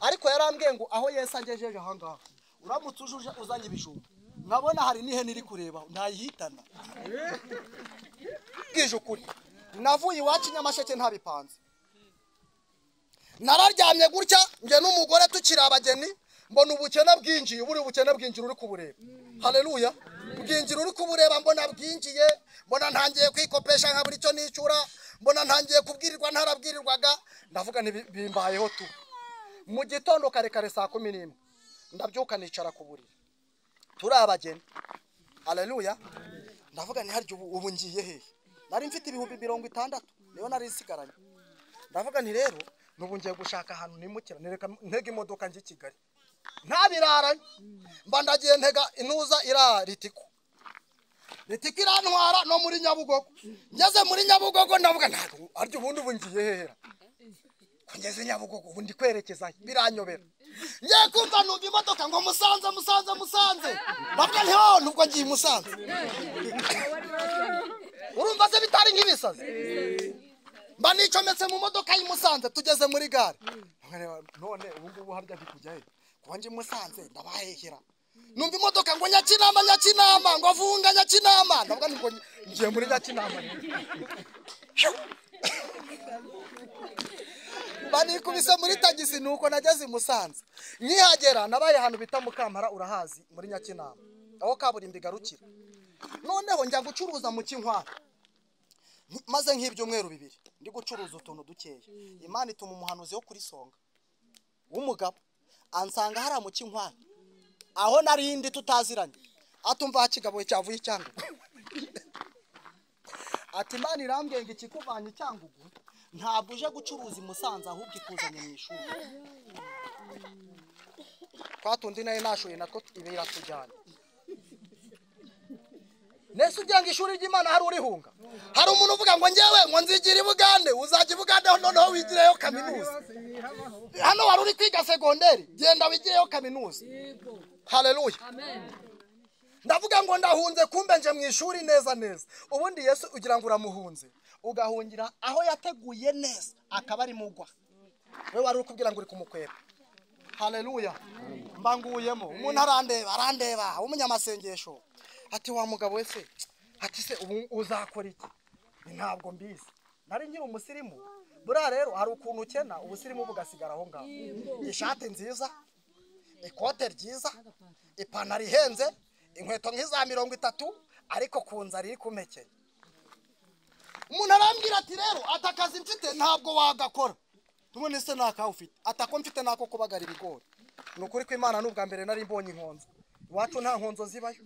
Speaker 1: ariko yarambwiye ngo aho Yesu agejeje aha ngaha, uramutse uje uzanye ibijumba nkabona hari n'ihene iri kureba ntayihitana. Bwije ukuri, navuye iwacu Nyamasheke ntabipanze. Nararyamye gutya njye n'umugore tukiri abageni, mbona ubukene bwinjiye, buri ubukene bwinjira uri kubureba. Haleluya. Bwinjira uri kubureba, mbona bwinjiye, mbona ntangiye kwikopesha nka buri cyo nicura, mbona ntangiye kubwirirwa ntarabwirirwaga, ndavuga nti bimbayeho tu. Mu gitondo kare kare saa 11 ndabyuka nicara ku buriri. Turi abageni. Haleluya. Ndavuga nti harya ubu ngiye hehe? Nari mfite 60,000 niyo nari nsigaranye. Ndavuga nti rero nubu ngiye gushaka ahantu nimukira, nereka ntega imodoka njye Kigali. Ntabiraranye. Mba ndagiye ntega intuza ira Ritiko. Ritiko irantwara no muri Nyabugogo. Ngeze muri Nyabugogo ndavuga ntabwo harya ubundi ubu ngiye hehera. Ngeze Nyabugogo ubu ndi kwerekeza biranyobera. Ngiye kumva numva imodoka ngo Musanze Musanze Musanze. Ndavuga nti ho nubwo ngiye Musanze. Urumva se bitari nk'ibisazi? Mba nicometse mu modoka y'i Musanze tugeze muri gare. None ubu ngubu harya ndi kujya he? Kuba nje Musanze ndabahehera. Numva imodoka ngo Nyakinama, Nyakinama, ngo vunga Nyakinama. Ndavuga ngo ngiye muri Nyakinama. Banikubise muri tagisi nuko nageze i Musanze. Nkihagera nabaye ahantu bita Mukampara, urahazi muri Nyakinama, aho kaburimbo igarukira. Noneho njya gucuruza mu Kinkwara, maze nk'ibyumweru 2 ndi gucuruza utuntu dukeya. Imana ituma umuhanuzi wo kuri Songa w'umugabo ansanga hariya mu Kinkwara aho narindi tutaziranye, atumva hakigabo cyavuye Icyangugu. Ati Imana irambwiye ngo ikikuvanye Icyangugu ntabwo uje gucuruza i Musanze, ahubwo ikuzanye mu ishuri. Kwa tundi nayo nashoye natwo ibera tujyana. Nese ugira ngo ishuri ry'Imana hari urihunga? Hari umuntu uvuga ngo njyewe ngo nzigira i Bugande, uzajya i Bugande noneho wigireyo kaminuza. Hano wari uri kwiga segonderi, genda wigireyo kaminuza. Haleluya.
Speaker 4: Amen.
Speaker 1: Ndavuga ngo ndahunze, kumbe nje mu ishuri neza neza. Ubundi Yesu ugira ngo uramuhunze, ugahungira aho yateguye neza akaba ari mugwa. We wari uri kubwira ngo uri kumukweba. Haleluya. Mbanguyemo umuntu arandeba, arandeba w'umunyamasengesho. Ati wa mugabo wese, ati se ubu uzakora iki? Ntabwo mbizi. Nari nkiri umusirimu. Buriya rero hari ukuntu ukena ubusirimu bugasigara aho ngaho. Ishati nziza, ikote ryiza, ipantaro ihenze, inkweto nk'iza 30, ariko ku nzara iri kumekenya. Umuntu arambwira ati rero atakazi mfite ntabwo wagakora. None se naka ufite? Atako mfite nako kubagara ibigori. Ni ukuri ko Imana n'ubwa mbere nari mbonye inkonzo. Iwacu nta nkonzo zibayo.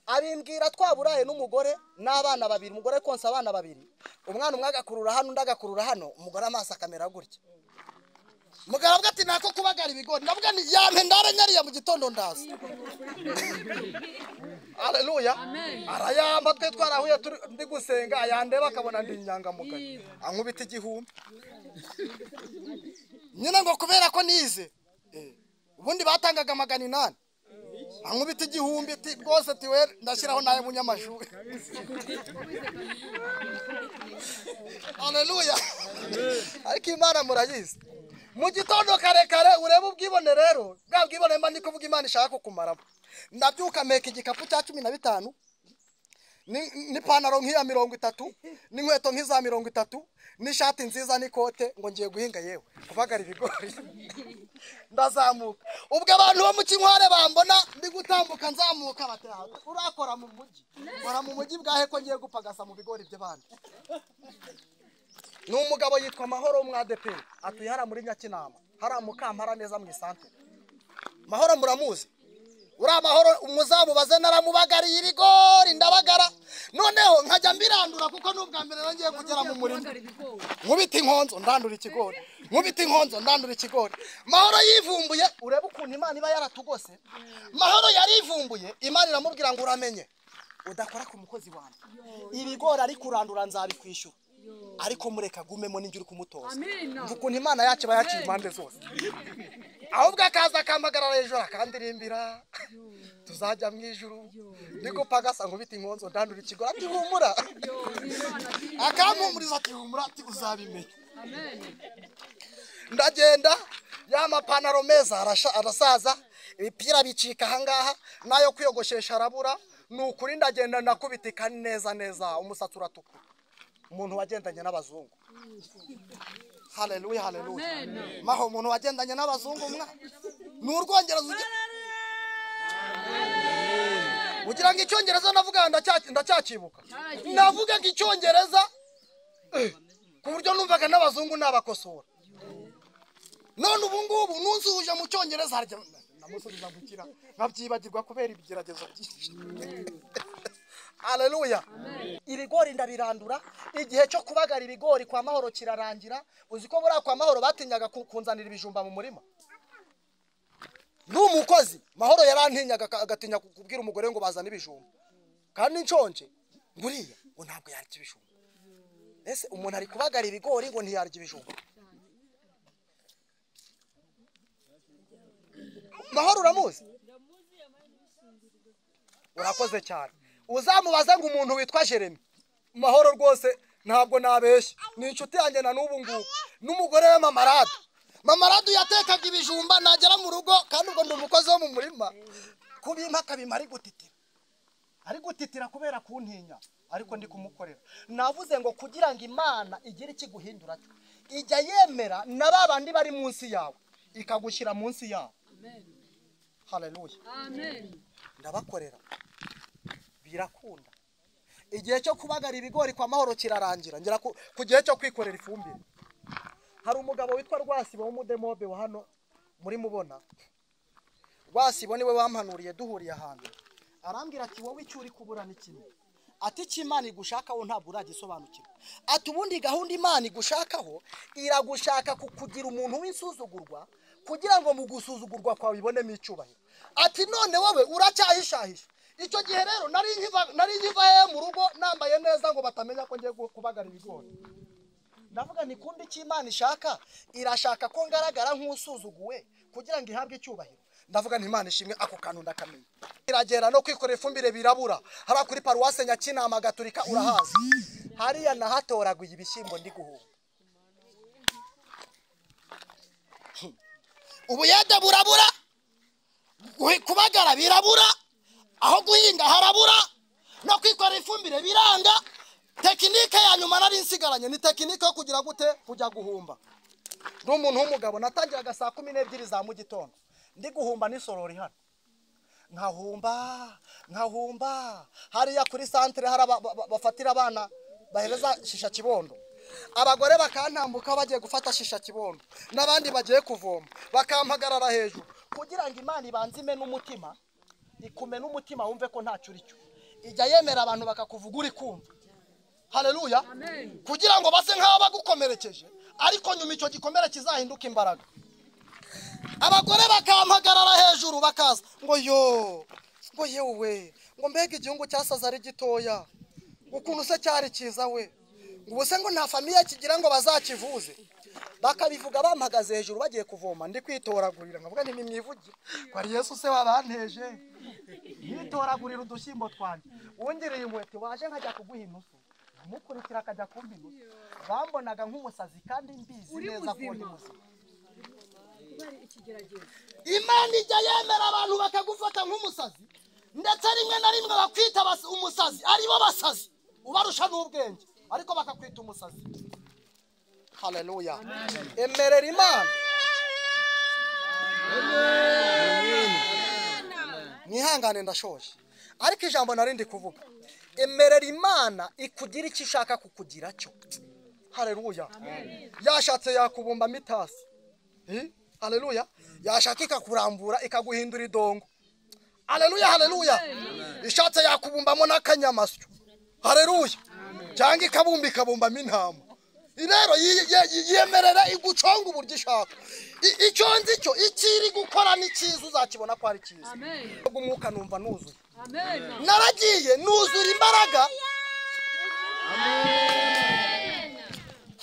Speaker 1: Abimbwira twaburaye n'umugore n'abana babiri, umugore konsa abana babiri, umwana umwe agakurura hano undi agakurura hano, umugore amaso akamera gutya. Mugabo avuga ati nako kubagara ibigori. Ndavuga nti yampe ndare nyariya mu gitondo ndaza. Haleluya. Arayamba twe twarahuye ndi gusenga, ayandeba akabona ndi inyangamugayo, ankubita 1000. Nyine ngo kubera ko nize, ubundi batangaga 800, ankubita 1000 ati rwose ati we ndashyiraho nawe munyamashuri. Haleluya. Ariko Imana murayizi. Mu gitondo kare kare urebe ubwibone rero, bwa bwibone mba ndi kuvuga Imana ishaka kukumaramo. Ndabyuka meka igikapu cya 15, n'ipantaro nk'iya 30, n'inkweto nk'iza 30, n'ishati nziza n'ikote, ngo ngiye guhinga yewe kubagara ibigori. Ndazamuka. Ubwo abantu bo mu Kinkware bambona ndi gutambuka nzamuka bati urakora mu mujyi, kora mu mujyi bwahe ko ngiye gupagasa mu bigori by'abandi. Ni umugabo yitwa Mahoro w'umwadeperi, atuye hariya muri Nyakinama, hariya Mukampara neza mu isantere. Mahoro muramuzi? Uriya Mahoro umuzamubaze naramubagariye ibigori ndabagara, noneho nkajya mbirandura kuko n'ubwa mbere ngiye kugera mu murima. Nkubita inkonzo ndandura ikigori, nkubita inkonzo ndandura ikigori. Mahoro yivumbuye, urebe ukuntu Imana iba yaratugose. Mahoro yarivumbuye, Imana iramubwira ngo uramenye udakora ku mukozi wanjye, ibigori ari kurandura nzabikwishyura, ariko mureka gumemo n'injye uri kumutoza. Ukuntu Imana yacu iba yaciye impande zose. Ahubwo akaza akampagarara hejuru akandirimbira tuzajya mu ijuru, ndi gupagasa nkubita inkonzo ndandura ikigori, ati humura. Akampumuriza ati humura, ati uzabimenya. Ndagenda ya mapantaro meza arasaza, ibipira bicika ahangaha, nayo kwiyogoshesha arabura. Ni ukuri ndagenda ndakubitika neza neza, umusatsi uratukura. Umuntu wagendanye n'abazungu. Haleluya, haleluya. Maho umuntu wagendanye n'abazungu mwa ni urwongereza ugira ngo icyongereza navuga ndacyakibuka. Navuga ngo icyongereza ku buryo numvaga n'abazungu nabakosora. None ubu ngubu nunsuhuje mu cyongereza harya namusubiza gukira nkabyibagirwa kubera ibigeragezo byinshi. Haleluya. Ibigori ndabirandura, igihe cyo kubagara ibigori kwa Mahoro kirarangira. Uzi ko buriya kwa Mahoro batinyaga kunzanira ibijumba mu murima. N'umukozi Mahoro yarantinyaga agatinya kubwira umugore ngo bazane ibijumba, kandi nshonje nguriya ngo ntabwo yarya ibijumba. Ese umuntu ari kubagara ibigori ngo ntiyarya ibijumba? Mahoro uramuzi? Urakoze cyane. Uzamubaza ngo umuntu witwa Jeremy Mahoro rwose ntabwo nabeshya, ni inshuti yanjye na n'ubu ngubu, n'umugore we Mama Rado. Mama Radu yatekaga ibijumba, nagera mu rugo kandi ubwo ndi umukozi wo mu murima, kubimpa akabimpa ari gutitira, ari gutitira kubera kuntinya, ariko ndi kumukorera. Navuze ngo kugira ngo Imana igire ikiguhindura cyo, ijya yemera na ba bandi bari munsi yawe ikagushyira munsi yabo. Haleluya.
Speaker 4: Amen.
Speaker 1: Ndabakorera birakunda. Igihe cyo kubagara ibigori kwa Mahoro kirarangira, ngera ku gihe cyo kwikorera ifumbire. Hari umugabo witwa Rwasibo w'umudemobe wa hano muri mubona. Rwasibo niwe wampanuriye duhuriye ahantu, arambwira ati wowe icyo uri kubura ni kimwe, ati icyo Imana igushakaho ntabwo uragisobanukirwa, ati ubundi gahunda Imana igushakaho iragushaka kukugira umuntu w'insuzugurwa kugira ngo mu gusuzugurwa kwawe ibonemo icyubahiro, ati none wowe uracyahishahisha. Icyo gihe rero nari nkiva he mu rugo nambaye neza ngo batamenya ko ngiye kubagara ibigori. Ndavuga nti kumbe icyo Imana ishaka, irashaka ko ngaragara nk'usuzuguwe kugira ngo ihabwe icyubahiro. Ndavuga nti Imana ishimwe, ako kantu ndakamenya. Iragera no kwikorera ifumbire birabura. Hariya kuri paruwase Nyakinama Gaturika urahazi, hariya nahatoraguye ibishyimbo ndi guhumba. Ubuyede burabura, kubagara birabura, aho guhinga harabura, no kwikorera ifumbire biranga. Tekinike ya nyuma nari nsigaranye ni tekinike yo kugira gute, kujya guhumba. N'umuntu w'umugabo natangiraga saa 12 za mu gitondo ndi guhumba n'isorori hano, nkahumba nkahumba hariya kuri santere hari bafatira abana bahereza shisha kibondo, abagore bakantambuka bagiye gufata shisha kibondo n'abandi bagiye kuvoma, bakampagarara hejuru kugira ngo Imana ibanze ime n'umutima, ikume n'umutima wumve ko ntacyo uri cyo. Ijya yemera abantu bakakuvuga uri kumva. Haleluya. Kugira ngo base nk'aho bagukomerekeje, ariko nyuma icyo gikomere kizahinduka imbaraga. Abagore bakampagarara hejuru bakaza ngo yo, ngo yewe, ngo mbega igihugu cyasaze ari gitoya, ukuntu se cyari cyiza we, ngo ubuse ngo nta famiye kigira ngo bazakivuze. Bakabivuga bampagaze hejuru bagiye kuvoma, ndi kwitoragurira nkavuga nti nimwivugire ko ari Yesu se wabanteje, yitoragurira udushyimbo twanjye, wongereye inkweto waje nkajya kuguha inusu, mukurikira akajya kumpa inusu. Bambonaga nk'umusazi kandi mbizi neza ko ndi muzima. Imana ijya yemera abantu bakagufata nk'umusazi, ndetse rimwe na rimwe bakwita umusazi, aribo basazi ubarusha n'ubwenge, ariko bakakwita umusazi. Haleluya. Emerera Imana. Mwihangane ndashoje, ariko ijambo nari ndi kuvuga, emerera Imana ikugira icyo ishaka kukugira cyo. Haleluya. Yashatse yakubumba mitasi. Haleluya. Yashaka ikakurambura ikaguhindura idongo. Haleluya, haleluya. Ishatse yakubumbamo n'akanyamasyo. Haleluya. Cyangwa ikabumba ikabumbamo intama. Rero yemerera iguconga uburyo ishaka. Icyo nzi cyo ikiri gukora ni cyiza, uzakibona ko ari cyiza. Umwuka numva nuzuye. Naragiye nuzura imbaraga.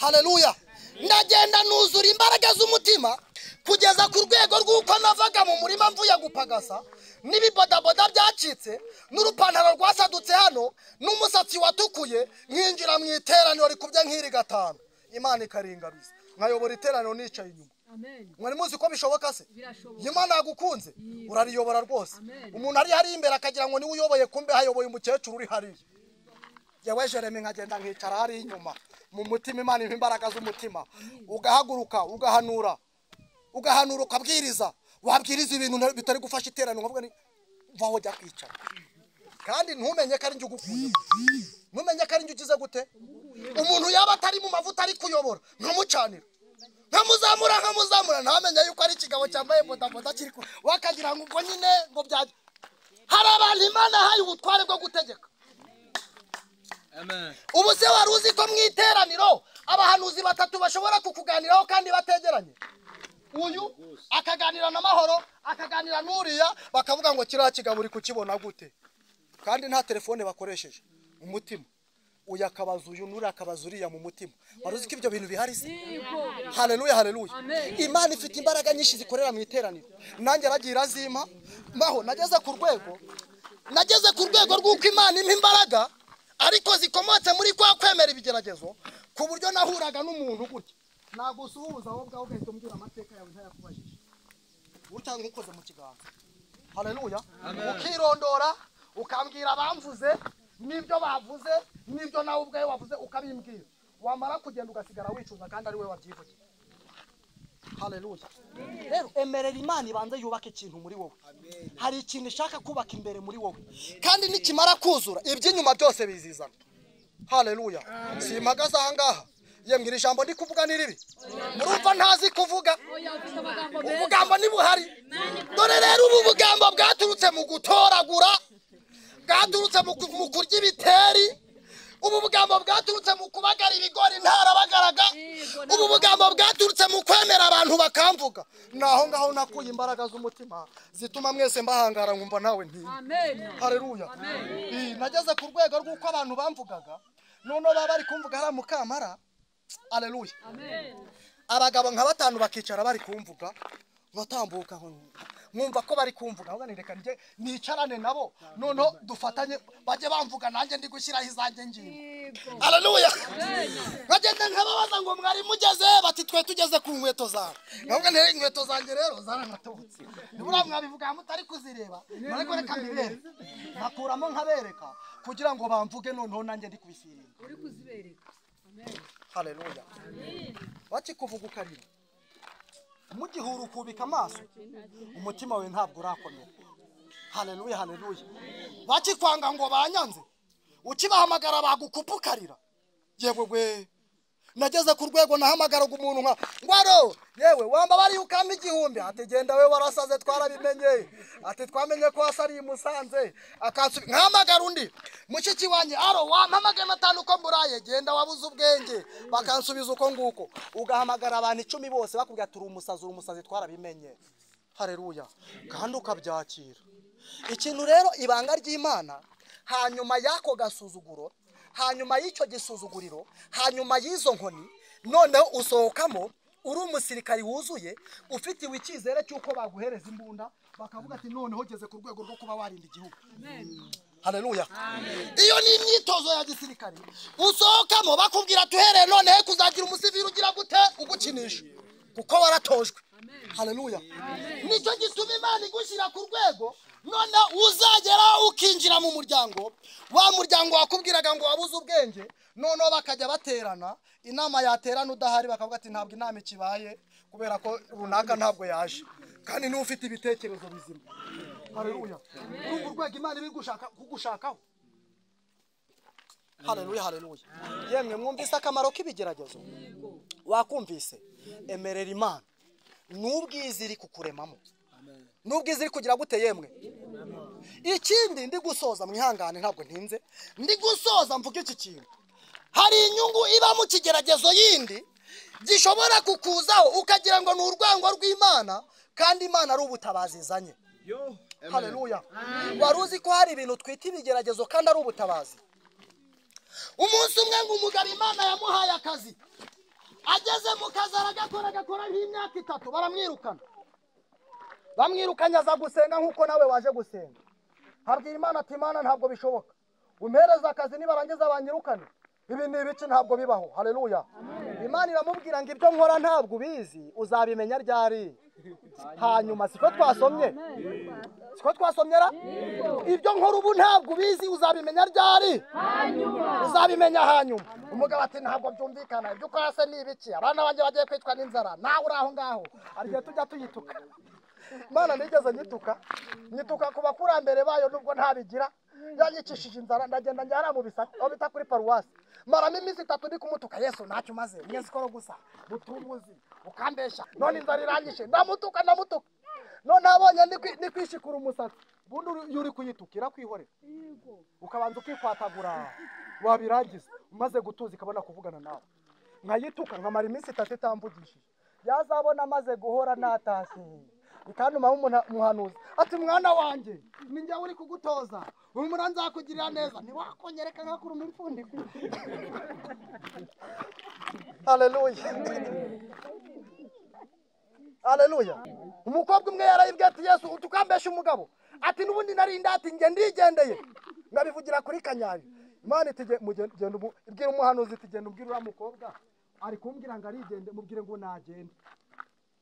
Speaker 1: Haleluya. Ndagenda nuzura imbaraga z'umutima kugeza ku rwego rw'uko navaga mu murima mvuye gupagasa, n'ibibodaboda byacitse, n'urupantaro rwasadutse hano, n'umusatsi watukuye, nkinjira mu iteraniro rikubye nk'iri gatanu. Imana ikaringabiza, nkayobora iteraniro nicaye inyuma. Mwari muzi ko bishoboka se? Imana yagukunze urariyobora rwose. Umuntu ari hari imbere akagira ngo niwe uyoboye, kumbe hayoboye umukecuru uri hariya. Yewe Jeremy nkagenda nkicara hari inyuma mu mutima. Imana impa imbaraga z'umutima, ugahaguruka ugahanura, ugahanura ukabwiriza, wabwiriza ibintu bitari gufasha iteraniro, nkavuga ni vaho jya kwicara. Kandi ntumenye ko ari njye ugukuye, ntumenye ko ari njye ugize gute. Umuntu yaba atari mu mavuta ari kuyobora, nkamucanira, nkamuzamura, nkamuzamura, ntamenye yuko ari ikigabo cyambaye bodaboda kiri wakagira ngo ubwo nyine ngo byajya. Hari abantu Imana yahaye ubutware bwo gutegeka. Ubu se wari uzi ko mu iteraniro abahanuzi batatu bashobora kukuganiraho kandi bategeranye? Uyu akaganira na Mahoro, akaganira n'uriya, bakavuga ngo kiriya kigabo uri kukibona gute? Kandi nta telefone bakoresheje. Umutima uyu akabaza uyu, n'uriya akabaza uriya mu mutima. Wari uzi ko ibyo bintu bihari se? Haleluya, haleluya. Imana ifite imbaraga nyinshi zikorera mu iteraniro. Nanjye aragiye irazimpa. Maho nageze ku rwego, nageze ku rwego rw'uko Imana impa imbaraga ariko zikomotse muri kwa kwemera ibigeragezo, ku buryo nahuraga n'umuntu gutya Nagusuhuza wowe ubwawe ugahita umbwira amateka yawe ntayakubajije. Gutya nkukoze mu kiganza. Haleluya. Ukirondora, ukambwira abamvuze n'ibyo bavuze n'ibyo nawe ubwawe wavuze ukabimbwira. Wamara kugenda ugasigara wicuza kandi ari we wabyivugiye. Haleluya. Rero emerera Imana ibanze yubake ikintu muri wowe. Hari ikintu ishaka kubaka imbere muri wowe. Kandi nikimara kuzura iby'inyuma byose bizizana. Haleluya. Simpagaze aha ngaha. Yemwe iri jambo ndi kuvuga ni ribi. Murumva ntazi kuvuga. Ubugambo ni buhari. Dore rero ubu bugambo bwaturutse mu gutoragura, bwaturutse mu kurya ibiteri, ubu bugambo bwaturutse mu kubagara ibigori ntarabagaraga, ubu bugambo bwaturutse mu kwemera abantu bakamvuga. Naho ngaho nakuye imbaraga z'umutima zituma mwese mbahangara nkumva nawe nti. Haleluya. Nageze ku rwego rw'uko abantu bamvugaga, none baba bari kumvuga hara mukamara. Haleluya. Abagabo nka batanu bakicara bari kumvuga, batambuka nkumva ko bari kumvuga, ahubwo reka nje nicarane nabo noneho dufatanye bajye bamvuga nanjye ndi gushyiraho izanjye ngingo. Haleluya. Bagenda nkababaza ngo mwari mugeze, bati twe tugeze ku nkweto zawe. Nkavuga nti inkweto zanjye rero zaranatobotse. Nibura mwabivuga mutari kuzireba, ariko reka mbibere. Nakuramo nkabereka kugira ngo bamvuge noneho nanjye ndi kubifiringa.
Speaker 4: Uri kuzibereka. Amen.
Speaker 1: Haleluya. Bakikuvuga ukarira. Mugihura ukubika amaso, umutima wawe ntabwo urakomera. Haleluya, haleluya. Bakikwanga ngo banyanze, ukibahamagara bagukupukarira. Yewe we, nageze ku rwego nahamagaraga umuntu nka ngwaro, yewe wamba bari ukama 1000, ati genda we warasaze twarabimenye, ati twamenye ko wasari Musanze. Akansubi nkahamagara undi mushiki wanjye, aro wampamagara 5 ko mburaye, genda wabuze ubwenge. Bakansubiza uko nguko. Ugahamagara abantu 10 bose bakubwira turi umusazi, uri umusazi twarabimenye. Haleluya. Kandi ukabyakira. Ikintu rero ibanga ry'Imana, hanyuma yako gasuzuguro, hanyuma y'icyo gisuzuguriro, hanyuma y'izo nkoni, noneho usohokamo uri umusirikari wuzuye, ufitiwe icyizere cy'uko baguhereza imbunda, bakavuga ati noneho ugeze ku rwego rwo kuba warinda igihugu. Haleluya. Iyo ni imyitozo ya gisirikari. Usohokamo bakubwira tuhereye noneho kuzagira umusivili ugira gute ugukinisha, kuko waratojwe. Haleluya. Nicyo gituma Imana igushyira ku rwego none uzagera ukinjira mu muryango, wa muryango wakubwiraga ngo wabuze ubwenge, noneho bakajya baterana inama, yaterana udahari bakavuga ati ntabwo inama ikibaye kubera ko runaka ntabwo yaje, kandi niwe ufite ibitekerezo bizima. Haleluya. Urumva urwego Imana iri gushaka kugushakaho. Haleluya, haleluya. Yemwe mwumvise akamaro k'ibigeragezo? Wakumvise? Emerera Imana n'ubwiza iri kukuremamo, n'ubwiza iri kugira gute yemwe. Ikindi ndi gusoza, mwihangane ntabwo ntinze, ndi gusoza mvuga iki kintu. Hari inyungu iba mu kigeragezo yindi gishobora kukuzaho ukagira ngo ni urwango rw'Imana, kandi Imana ari ubutabazi izanye. Haleluya. Wari uzi ko hari ibintu twita ibigeragezo kandi ari ubutabazi? Umunsi umwe ngo umugabo Imana yamuhaye akazi, ageze mu kazi aragakora agakora nk'imyaka 3, baramwirukana. Bamwirukanye aza gusenga nk'uko nawe waje gusenga. Habwira Imana ati Imana ntabwo bishoboka, umpereza akazi nibarangiza banyirukane, ibi ni ibice ntabwo bibaho. Haleluya. Imana iramubwira ngo ibyo nkora ntabwo ubizi, uzabimenya ryari? Hanyuma. Siko twasomye? Siko twasomyera? Ibyo nkora ubu ntabwo ubizi, uzabimenya ryari? Hanyuma. Uzabimenya hanyuma. Umugabo ati ntabwo byumvikana, ibyo ukora se ni ibiki? Abana banjye bagiye kwicwa n'inzara, nawe uri aho ngaho. Arigihe tujya tuyituka. Imana nigeze nyituka, nyituka ku bakurambere bayo nubwo ntabigira, yanyicishije inzara ndagenda njyara mu bisaka aho bita kuri paruwasi. Maramo iminsi 3 ndi kumutuka, Yesu ntacyo umaze, mwese koro gusa mutubuzi ukambesha, none inzara iranyishe. Ndamutuka ndamutuka, none abonye ndi kwishikura umusatsi. Bundi uri kuyitukira kwihorera, ukabanza ukikwatagura, wabirangiza umaze gutuza ikabona kuvugana nawe. Nkayituka nkamara iminsi 3 itamvugishije, yazabona amaze guhora natashye ikantuma umuhanuzi ati mwana wanjye ni njye uri kugutoza, umura nzakugirira neza, ntiwakonyereka nkakuruma impfundiko. Haleluya. Haleluya. Umukobwa umwe yarayibwiye ati Yesu utukambesha umugabo, ati nubundi narinda, ati nge ndigendeye ngabivugira kuri Kanyayo. Imana iti genda ibwira umuhanuzi iti genda ubwira uriya mukobwa Ari kumbwira ngo arigende, mubwire ngo nagende.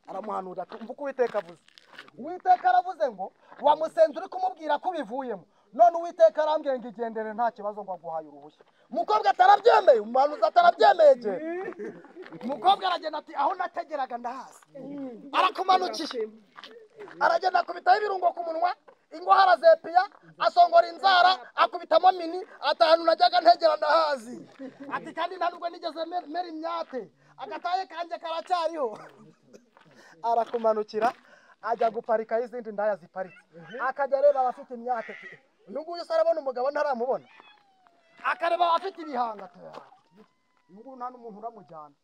Speaker 1: Aramuhanura ati umva uko Uwiteka avuze. Uwiteka aravuze ngo wamusenze uri kumubwira ko ubivuyemo. None Uwiteka arambwiye ngo igendere nta kibazo ngo aguhaye uruhushya. Umukobwa atarabyemeye, umuhanuzi atarabyemeye genda. Umukobwa aragenda ati aho nategeraga ndahazi. Arakumanukiye. Aragenda akubitaho ibirungo ku munwa, ingwa harazepiya, asongora inzara, akubitamo mini, atahanu najyaga ntegera ndahazi. Ati kandi nta nubwo nigeze mera imyate, agataye kanjye karacyariho. Arakumanukira ajya guparika izindi ndaya ziparitse. Akajya areba abafite imyate. Uyu nguyu se arabona umugabo ntaramubona. Akareba abafite ibihanga. Uyu nguyu nta n'umuntu uramujyana.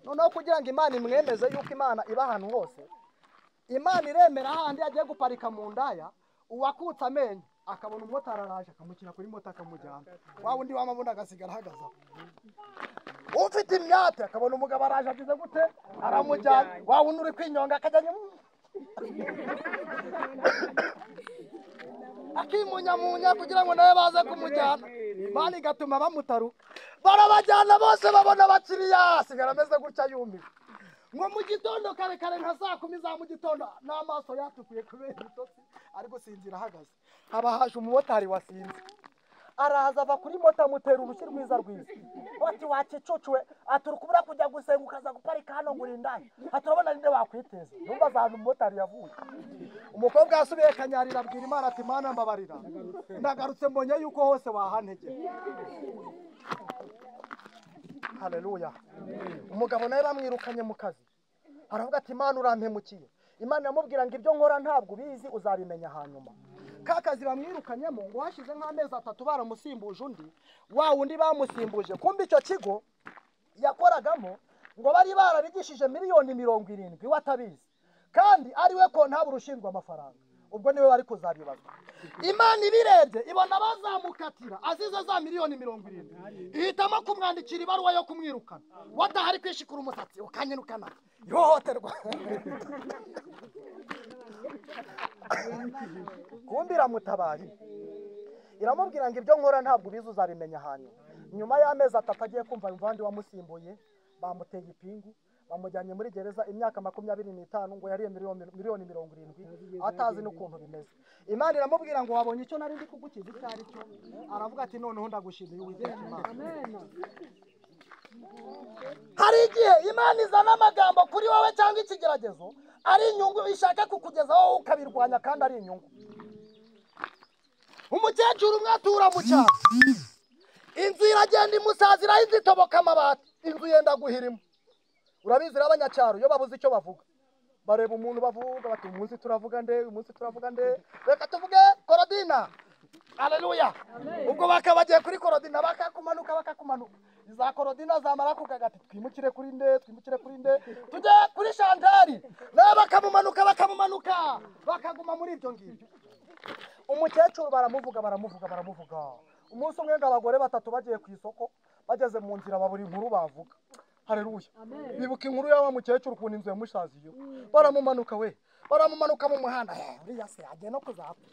Speaker 1: Noneho kugira ngo Imana imwemeze yuko Imana iba ahantu hose, Imana iremera handi agiye guparika mu ndaya, uwakutse amenyo akabona umumotari araje akamukira kuri moto akamujyana. Wa wundi wamabona agasigara ahagaze aho. Ufite imyate akabona umugabo araje agize gute aramujyana. Wa wundi uri kwinyonga akajya akimunyamunya kugira ngo nawe baze kumujyana. Imana igatuma bamutaruka. Barabajyana bose babona abakiriya, asigara ameze gutya yumiwe. Ngo mu gitondo kare kare nka saa 10 za mu gitondo n'amaso yatukuye kubera ibitotsi ari gusinzira ahagaze. Haba haje umumotari wasinze. Araza ava kuri moto amutera urushyi rwiza rwiza. Ati wakicucuwe, ati uri kubura kujya gusenga ukaza guparika hano ngo urindaye. Ati urabona ninde wakwiteza. Numva ahantu umumotari yavuye. Umukobwa yasubiye kanyarira abwira Imana ati Mana mbabarira. Ndagarutse mbonye yuko hose wahantegera. Haleluya. Umugabo nawe bamwirukanye mu kazi. Aravuga ati Imana urampemukiye. Imana yamubwira ngo ibyo nkora ntabwo ubizi uzabimenya hanyuma. Ka kazi bamwirukanyemo ngo hashize nk'amezi 3 baramusimbuje undi, wa wundi bamusimbuje kumbe icyo kigo yakoragamo ngo bari barabigishije miliyoni 70 watabizi. Kandi ari we kontabura ushinzwe amafaranga. Ubwo niwe bari kuzabibazwa. Imana ibirebye ibona bazamukatira azize za miliyoni 70. Ihitamo kumwandikira ibaruwa yo kumwirukana. Watahari kwishikura umusatsi ukanyirukana. Ihohoterwa. Kumbira mutabaye. Iramubwira ngo ibyo nkora ntabwo ubizi uzabimenya hanyuma. Nyuma y'amezi 3 agiye kumva umvandi wamusimbuye bamuteye ipingu. Bamujyanye muri gereza imyaka 25 ngo yariye miliyoni 70 atazi n'ukuntu bimeze. Imana iramubwira ngo wabonye icyo nari ndi kugukiza icyo ari cyo. Aravuga ati noneho ndagushimiye Uwiteka Imana. Hari igihe Imana izana amagambo kuri wowe cyangwa ikigeragezo ari inyungu ishaka kukugezaho ukabirwanya kandi ari inyungu. Umukecuru umwe atura mu cyaro. Inzu iragenda imusazira izitoboka amabati, inzu yenda guhirima. Urabizi abanyacyaro iyo babuze icyo bavuga bareba umuntu bavuga bati umunsi turavuga nde, umunsi turavuga nde, reka tuvuge Korodina. Haleluya. Ubwo bakabagiye kuri Korodina bakakumanuka bakakumanuka. Iza Korodina zamara kugagati twimukire kuri nde, twimukire kuri nde, tujye kuri Shantari. Nawe bakamumanuka bakamumanuka bakaguma muri ibyo ngibyo. Umukecuru baramuvuga baramuvuga baramuvuga. Umunsi umwe ngo abagore 3 bagiye ku isoko bageze mu nzira babura inkuru bavuga. Haleluya. Bibuka inkuru y'aba mukecuru ukuntu inzu yamushaziye. Baramumanuka we. Baramumanuka mu muhanda. Uriya se agiye no kuzapfa.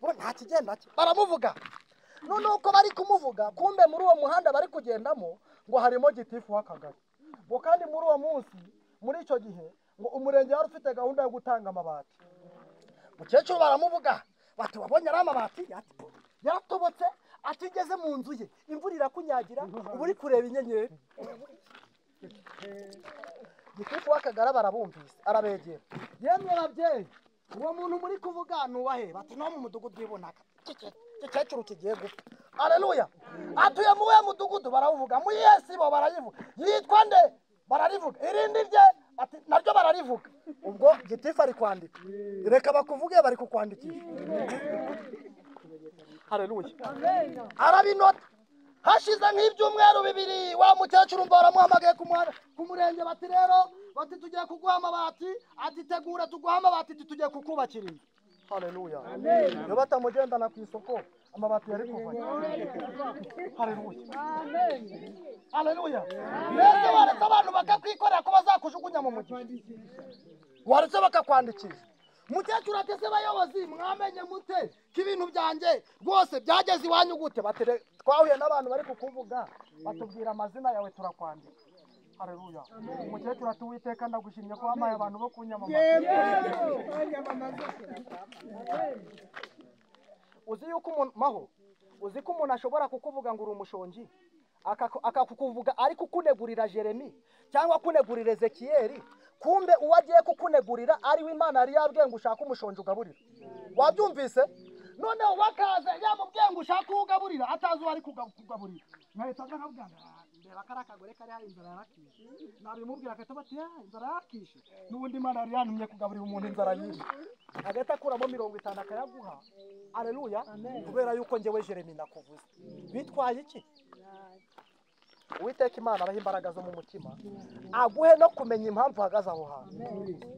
Speaker 1: Ubu nta kigenda cye. Baramuvuga. None uko bari kumuvuga kumbe muri uwo muhanda bari kugendamo ngo harimo gitifu w'akagari. Ngo kandi muri uwo munsi muri icyo gihe ngo umurenge wari ufite gahunda yo gutanga amabati. Mukecuru baramuvuga bati wabonye ari amabati yaratobotse atigeze mu nzu ye imvura irakunyagira ubu uri kureba inyenyeri. Gitifu w'akagari barabumvise arabegera. Yemwe babyeyi uwo muntu muri kuvuga nuwahe? Bati no mu mudugudu w'ibonaka. Gikecuru kigiye gupfa. Haleluya. Atuye mu we mudugudu barawuvuga, mu Yesu bo barayivuga. Yitwa nde? Bararivuga. Irindi rye ati naryo bararivuga. Ubwo gitifu ari kwandika. Reka bakuvuge bari kukwandikisha. Haleluya. Arabinota. Hashize nk'ibyumweru 2 wa mukecuru baramuhamagaye ku murenge bati rero bati tugiye kuguha amabati, ati tegura tuguha amabati tugiye kukubakira inzu. Haleluya. Amen. Yo batamugendana ku isoko amabati yari kuva. Haleluya. Amen. Haleluya. Mbese waretse abantu bakakwikorera ko bazakujugunya mu mugi. Waretse bakakwandikisha. Mukecuru ati se bayobozi mwamenye mute ko ibintu byanjye rwose byageze iwanyu gute? Batere twahuye n'abantu bari kukuvuga batubwira amazina yawe turakwandika.
Speaker 5: Haleluya. Umukecuru ati Uwiteka ndagushimye ko wampaye abantu bo kunyamamaza. Uzi yuko umuntu maho, uzi ko umuntu ashobora kukuvuga ngo uri umushonji, akakuvuga ari kukunegurira Jeremi cyangwa kunegurira Ezekiyeli, kumbe uwo agiye kukunegurira ari we Imana yari yabwiye ngo ushake umushonji ugaburira. Wabyumvise? Noneho wakaza yamubwiye ngo ushake uwo ugaburira atazi uwo ari kugaburira. Nkahita nza nkabwira ndeba kari akagore kari hari inzara yarakishe. Nabimubwira agahita bati ya inzara yarakishe. N'ubundi Imana yari yantumye kugaburira umuntu inzara yishe. Agahita akuramo 50 akayaguha. Haleluya. Kubera yuko njyewe Jeremi nakuvuze. Bitwaye iki? Uwiteka Imana abaha imbaraga zo mu mutima, aguhe no kumenya impamvu uhagaze aho hantu.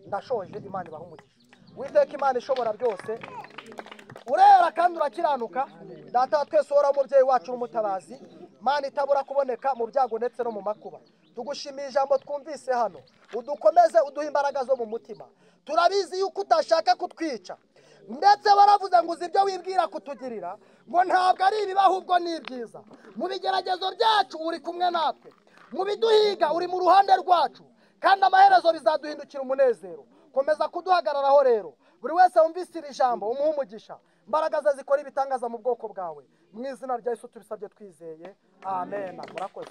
Speaker 5: Ndashoje, Imana ibaha umugisha. Uwiteka Imana ishobora byose, urera kandi urakiranuka, Data wa twese uhoraho, umubyeyi wacu n'umutabazi, Mana itabura kuboneka mu byago ndetse no mu makuba. Tugushimiye ijambo twumvise hano, udukomeze, uduhe imbaraga zo mu mutima. Turabizi yuko utashaka kutwica, ndetse baravuze ngo uzi ibyo wibwira kutugirira, ngo ntabwo ari ibibi ahubwo ni ibyiza. Mu bigeragezo byacu uri kumwe natwe, mu biduhiga uri mu ruhande rwacu, kandi amaherezo bizaduhindukira umunezero. Komeza kuduhagararaho rero, buri wese wumvise iri jambo umuhe umugisha, imbaraga ze zikora ibitangaza mu bwoko bwawe. Mu izina rya Yesu tubisabye twizeye, amen. Murakoze.